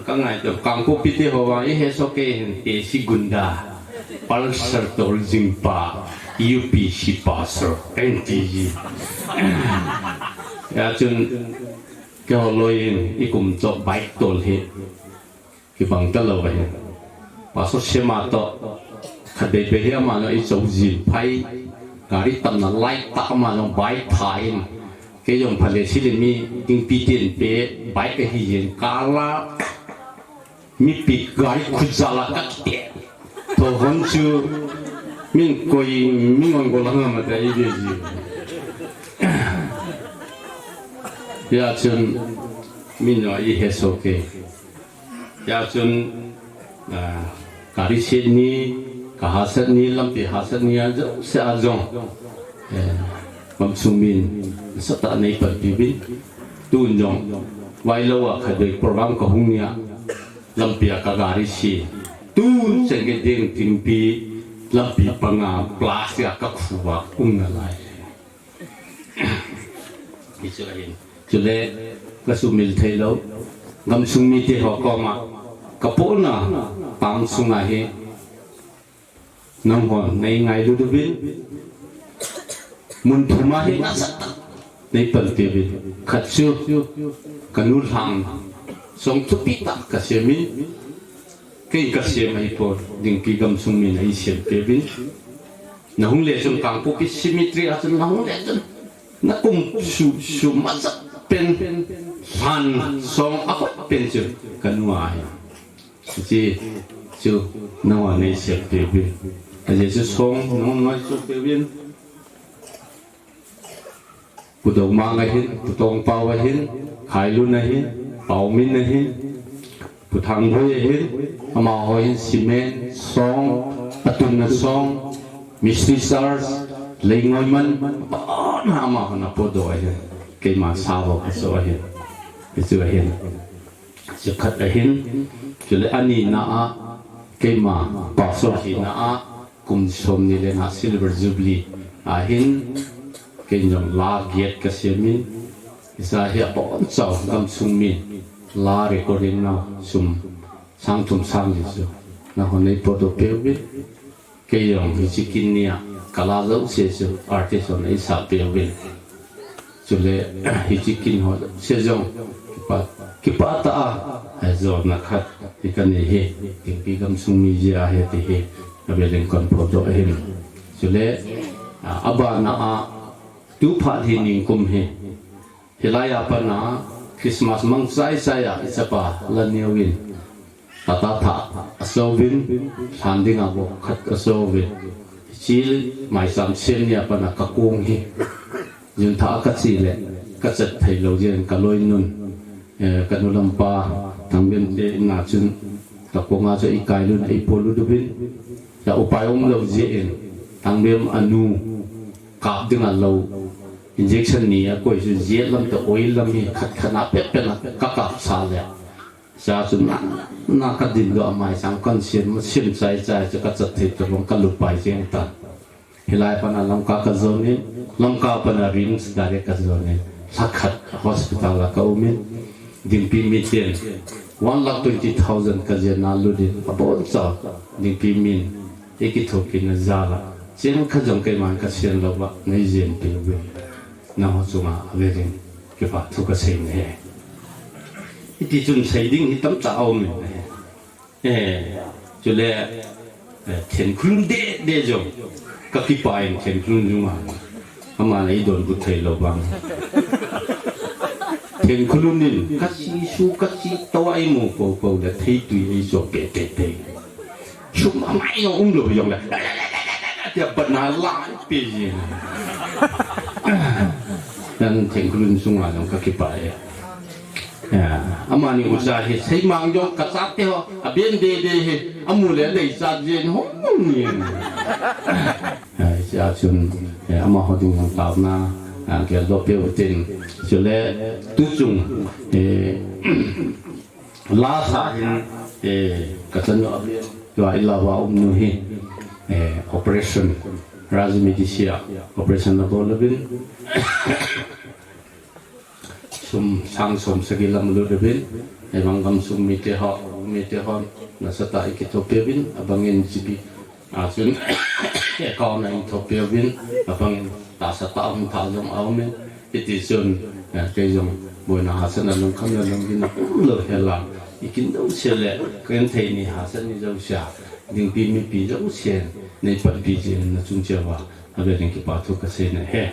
Kangai to, Kangpokpi te ho vang, ihet soh kei hin, Teshie Gunda, Pulsar tol jing pa, U P C pastor, N T G. Hijeh chun, keiho loi in, ikum toh bike tol hi, kibang talou ahi. Pastor Sema toh, khatvei vei hi ama jong ichou jin phai, gari tamna lai tah ama jong bike tha in, Kei jong phat le silin mi dingpi ten pe bike ahi jeng kala mipi gari khujal a kakite. Tho hon chu min koi mi ngon gol hanga mata i de ji. Hijeh chun min jong ihet soh kei. Hijeh chun, ah, ka receive ni, ka hahsat ni, lampi hahsat ni a jouse a jong, eh, gamsung min nasatah a neipanpi uvin, tun jong, vailou a khatvei program kahung nia, lampi a ka gari si, tun cheng kei ding dingpi, lampi panga plastic a kakhu a um nalai. Hichu ahin. Chule, kasumil theilou. Gamsung mite ho koma. Kapohna, tam sunga hi. Nanghon, neingailu uvin. Mun thum a hi nasatah a neipanpi uvin. Khat chu, kanu lhang. Song thupi tah kasemin. Kei kasem ahipon, dingpi gamsung min eisem peh uvin. Nahung le chun Kangpokpi cemetery a chun nahung le chun. Nakum su, su masat pen lhan song ahot pen chu kanu ahi. Hiche chu nangho neisem peh uvin. Ajeh chu song nahung noi chu peh uvin. Pu Doumang ahin, Pu Tongpao ahin, Khailun ahin, Paomin ahin, Pu Thangboi ahin, amaho hin cement, song, atunna song, mistri charge, Leingoiman, abana ama hon apodoh ahin. Keima sabo kaso ahin. Hichu ahin. Chukhat ahin. Chule anina a, keima pastor hina a, kum somni le nga silver jubilee ahin. Kei jong la get kasemin. Isa hi abonchau gamsung mi. La recording na sum sang thum sang li chu. Nahon neipodoh peuvin. Kei jong hiche kin nia, kala jouse chu artist hon eisah peuvin. Chule, hiche kin ho jouse jong, kipa, kipah tah a, eh, jona khat, hi kanei hi, Dingpi gamsung mi jeh a hi ti hi, avel in kon phodoh ahin. Chule, ah, abana a, tu phat hi ningkum hi, Hilai a pat na Christmas mang chai chai a i chapa Lalneovin. Tata thah asouvin, lhan dinga bou khat asouvin. Hiche maicham sem nia pat na kakong hi. Jun thah a kache le, kachat thei lou jeh in kaloinun. Eh, kanu lampa, Thangbem te in a chun, kakong a chu eikai lun, eipolut uvin. Cha upai um lou jeh in, Thangbem anu, kap dinga lou. Injection ni akoi chu jet lam toh oil lam hi khat khat na pet pet na kakap sa le. Cha chu na, na kadin doh a maicham kan sem, sem chai chai chu kachat thei tabang kalupai jeng tan. Hilai pat na Lamka kajonin, Lamka pat na RIMS direct kajonin, lha khat hospital a kaumin, Dingpi miten, one lakh twenty thousand kajen a lutin, abonchau, Dingpi min, Eikithopi na jal a, cheng khat jong keiman kasen lou va, neijen peh uvin. Nangho chunga avel in, kipa thu kasei nahi. Hiti chun sei ding hi tamtah aum in ahi. Eh, chule, eh, Thenkholun deh deh jong, kakipah in Thenkholun jung a. Aman eidonbut thei lou vang. Thenkholun in, kache su, kache to a eimu kou kou le, theitui eiso peh peh peh. Sum amai jong umlou jong le. Tia bana la pe ji. Nang Thenkholun sunga jong kakipah e. Ya, amani ucha hi seimang jong kachate ho, aben deh deh hi, amu le deichat jin ho ni. Ai, sia chun, eh, amaho ding jong taona, ah, geldoh peh utin. Chule, tuchung, eh, lasa hin, eh, kachanu a, tua ilava umnu hi, eh, operation, Rajmiti sia, operation abol uvin. Sum sang som sagi lam lut uvin, eh, vang gamsung mite ho, mite ho, nasatah a eikithopi uvin, abang in G P, ah, chun, account a eikithopi uvin, abang in tahsa tah um tha jong aumin, hiti chun, eh, kei jong, boina hahsatna lungkhamna lunggimna umlou hel a, ikin jouse le, kagenthei ni hahsat ni jouse a, Dingpi mipi jousen, neipanpi jeh in nachung cheh uva, avel in kipa thu kasei nahi.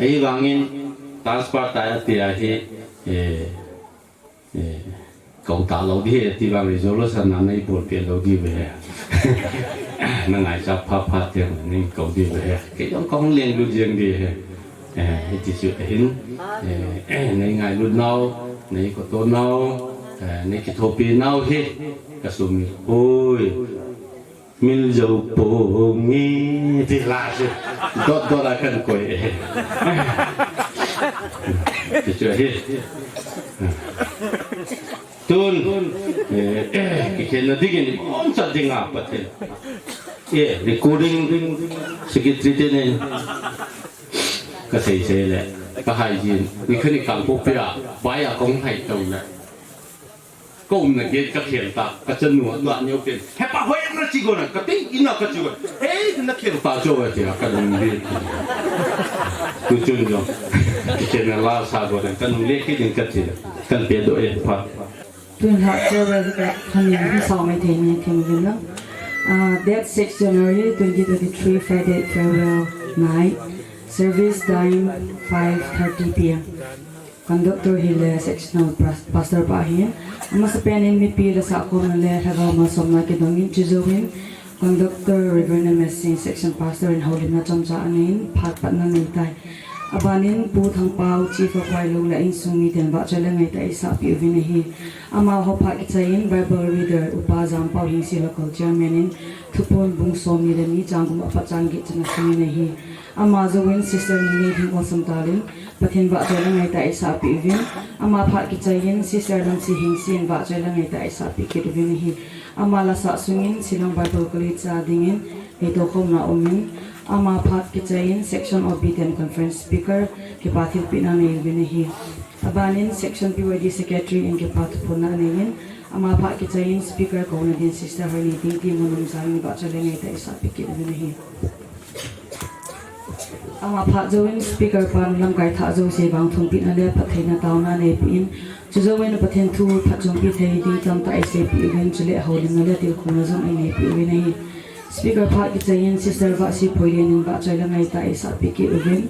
Ahivangin, transfer tai ati ahi, eh, eh, kou talou ding ahi, ati vang resolution na neibolpeh lou diu ahi. Nangaichat phat phat teng neikou diu ahi. Kei jong kahung lenglut jeng ding ahi. Eh, hiti chu ahin, eh, eh, neingailut nau, neikhoto nau, eh, neikithopi nau hi, kasumil hoi. Mil jou ponge, ti la chu. Dot dot a kan koi e. Ti chu ahi. Tun, eh, eh, kikhenna dingin, iboncha dinga Pathen. Eh, recording secretary te nin. Kasei sei le, kahai jin. Nikhat ni Kangpokpi a, bai a kahung hai tou le. Kaumna gate kakhel ta, kachanu a tua neo pen. Hepa hoi nache gon a, kati in a kache gon. Hei, nakhel ta chu atia, kanung le. Tuchun jong. Kikhenna lasa gon a, kanung le kit ding kati. Kanpe doh e, pha. Tun lha farewell ka, khanin hi sao mai thei ni thim vin lang. Ah, date six January twenty twenty-three, Friday, farewell night. Service time five thirty P M. Conductor hi le sectional pas-, pastor pa ahin. Amasapen in mipi le sahkhomna le lhagao malsomna kidongin, chujouvin conductor Reverend M S Singh, section pastor in houlimna chomcha aneiyin, phat patna neitai. Abanin Pu Thangpao, Chief of Wailung le insung miten vahchoi le ngaitah eisahpeh uvin ahi. Amaho phat kichaiyin Bible reader Upa Jampao Hingsi, local chairman in Thuphon bung somni le ni chang gup apat chang get chun asim in ahi. Ama jouvin Sister Nini Hing Olsam Talin, Pathen vahchoi le ngaitah eisahpeh uvin. Ama phat kichaiyin Sister Lamsi Hingsin vahchoi le ngaitah eisahpeh kit uvin ahi. Ama lasah sungin Shillong Bible College a dingin neitoukhomna aumin. Ama phat kichaiyin Section O B ten Conference Speaker kipa thilpehna nei uvin ahi. Abanin Section P Y D Secretary in kipa thuphonna aneiyin. Ama phat kichaiyin Speaker kouna din Sister Hoini Tingti Munum Jangin vahchoi le ngaitah eisahpeh kit uvin ahi. Ama phat jouvin Speaker pan lamkai thah jouse vang thum pehna le phattheina taona neipeh in, chujouvin Pathen thu phatchompi thei ding tamtah eiseipeh uvin, chule houlimna le tilkhouna jong eineipeh uvin ahi. Speaker phat kichaiyin Sister Vahsi Phoilen in vahchoi le ngaitah eisahpeh kit uvin.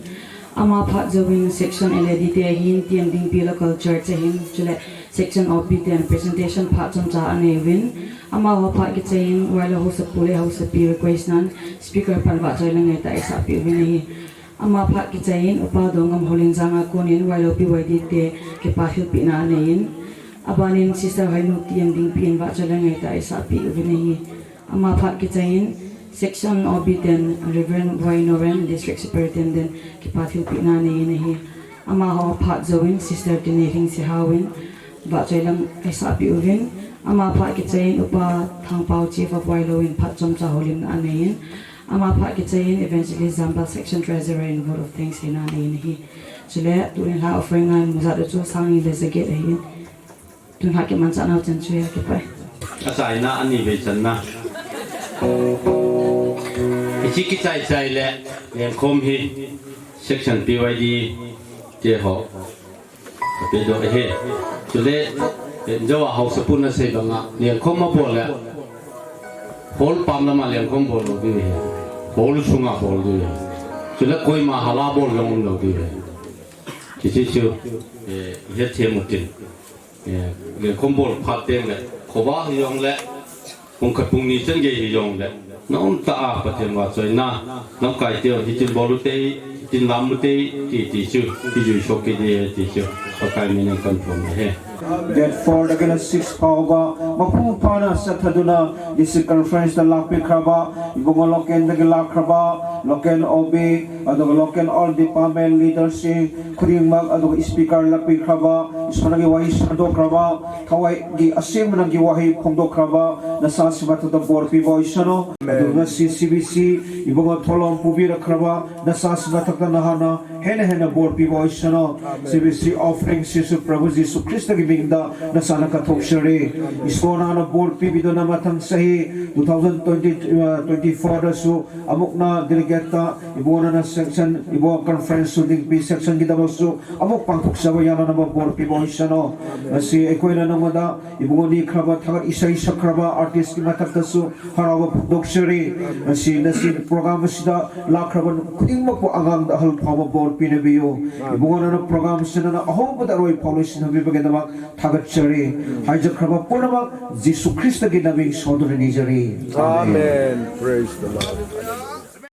Ama phat jouvin Section L A D te ahin, T M Dingpi Local Church ahin, chule Section O B ten presentation phat chomcha anei uvin. Amaho phat kichaiyin Vailou Haosapu le Haosapi request nan Speaker pan vahchoi le ngaitah eisahpeh uvin ahi. Ama phat kichaiyin Upa Dongam Holenjang a konin Vailou P Y D te kipa thilpehna aneiyin. Abanin Sister Hoinu T M Dingpi in vahchoi le ngaitah eisahpeh uvin ahi. Ama phat kichaiyin Section O B ten Reverend Vainoren District Superintendent kipa thilpehna aneiyin ahi. Amaho phat jouvin Sister Tinehing Sehao in vahchoi le ngaitah eisahpeh uvin. Ama phat kichaiyin Upa Thangpao Chief of Vailou in phat chomcha houlimna aneiyin. Ama phat kichaiyin Evangelist Jambal Section Treasurer in vote of thanks eina aneiyin ahi. Chule tuni lha offering a imujat u chu sang ni le jaget ahin. Tun lha kimanchah nau chan chu ahi, kipa e. Achaina ani vei channa. Hiche kichai chai le lengkhom hi Section P Y D te ho kapedoh ahi. Chule, eh, Joa Haosapun asei banga lengkhom abol le hall pam lama lengkhom bol lou ding ahi. Hall sunga bol ding ahi. Chule koima hala bol jong um lou ding ahi. Hiche chu, eh, hethem utin. Eh, lengkhom bol phat teng le, khovah hijongle, pung khat pung ni chan gei hijongle, na um tah a Pathen vahchoina, lamkai teu, hitin bol ute, hitin lam ute, ti, ti chu, hijui soh kit ding ahi ti chu, Pakai min in kaphong ahi. Date four dagin six phaova, mapung phana sa thaduna, District Conference da lakpi khraba, ibunga local dagin lak khraba, local O B, aduga local all department leadership, khuding mak aduga speaker lakpi khraba, isona ki wahi sado khraba, thawai ki asim na ki wahi phongdoh khraba, nasa sima thada bor pibo isano, aduga si C B C, ibunga tholom pubi khraba, nasa sima thada nahana, hena hena bor pibo isano, C B C offering Jesu Prabhu Jesu Christa ki mingda, nasa na kathok shari, isona na bor pibi do na mathang sahi, two thousand twenty, uh, twenty-four da su, Amukna delegate ta, ibunga na section, ibunga conference su dingpi section kidaba su, amuk pangthok saba yana naba bor pibo isano. Asi, eikoina namada, ibunga ni khraba, thagat isai sa khraba, artist ki mathak ta su, haraba phongdoh shari. Asi, nasi program sida, lak khraba, khuding mak pu angang da hal phaba bor pina biyo. Ibunga na program sina na, ahong pada roi phalo sina bi bagenda mak, thagat shari. Haija khraba, puna mak, Jesu Christa ki naming sodri ni jari. Amen. Praise the Lord.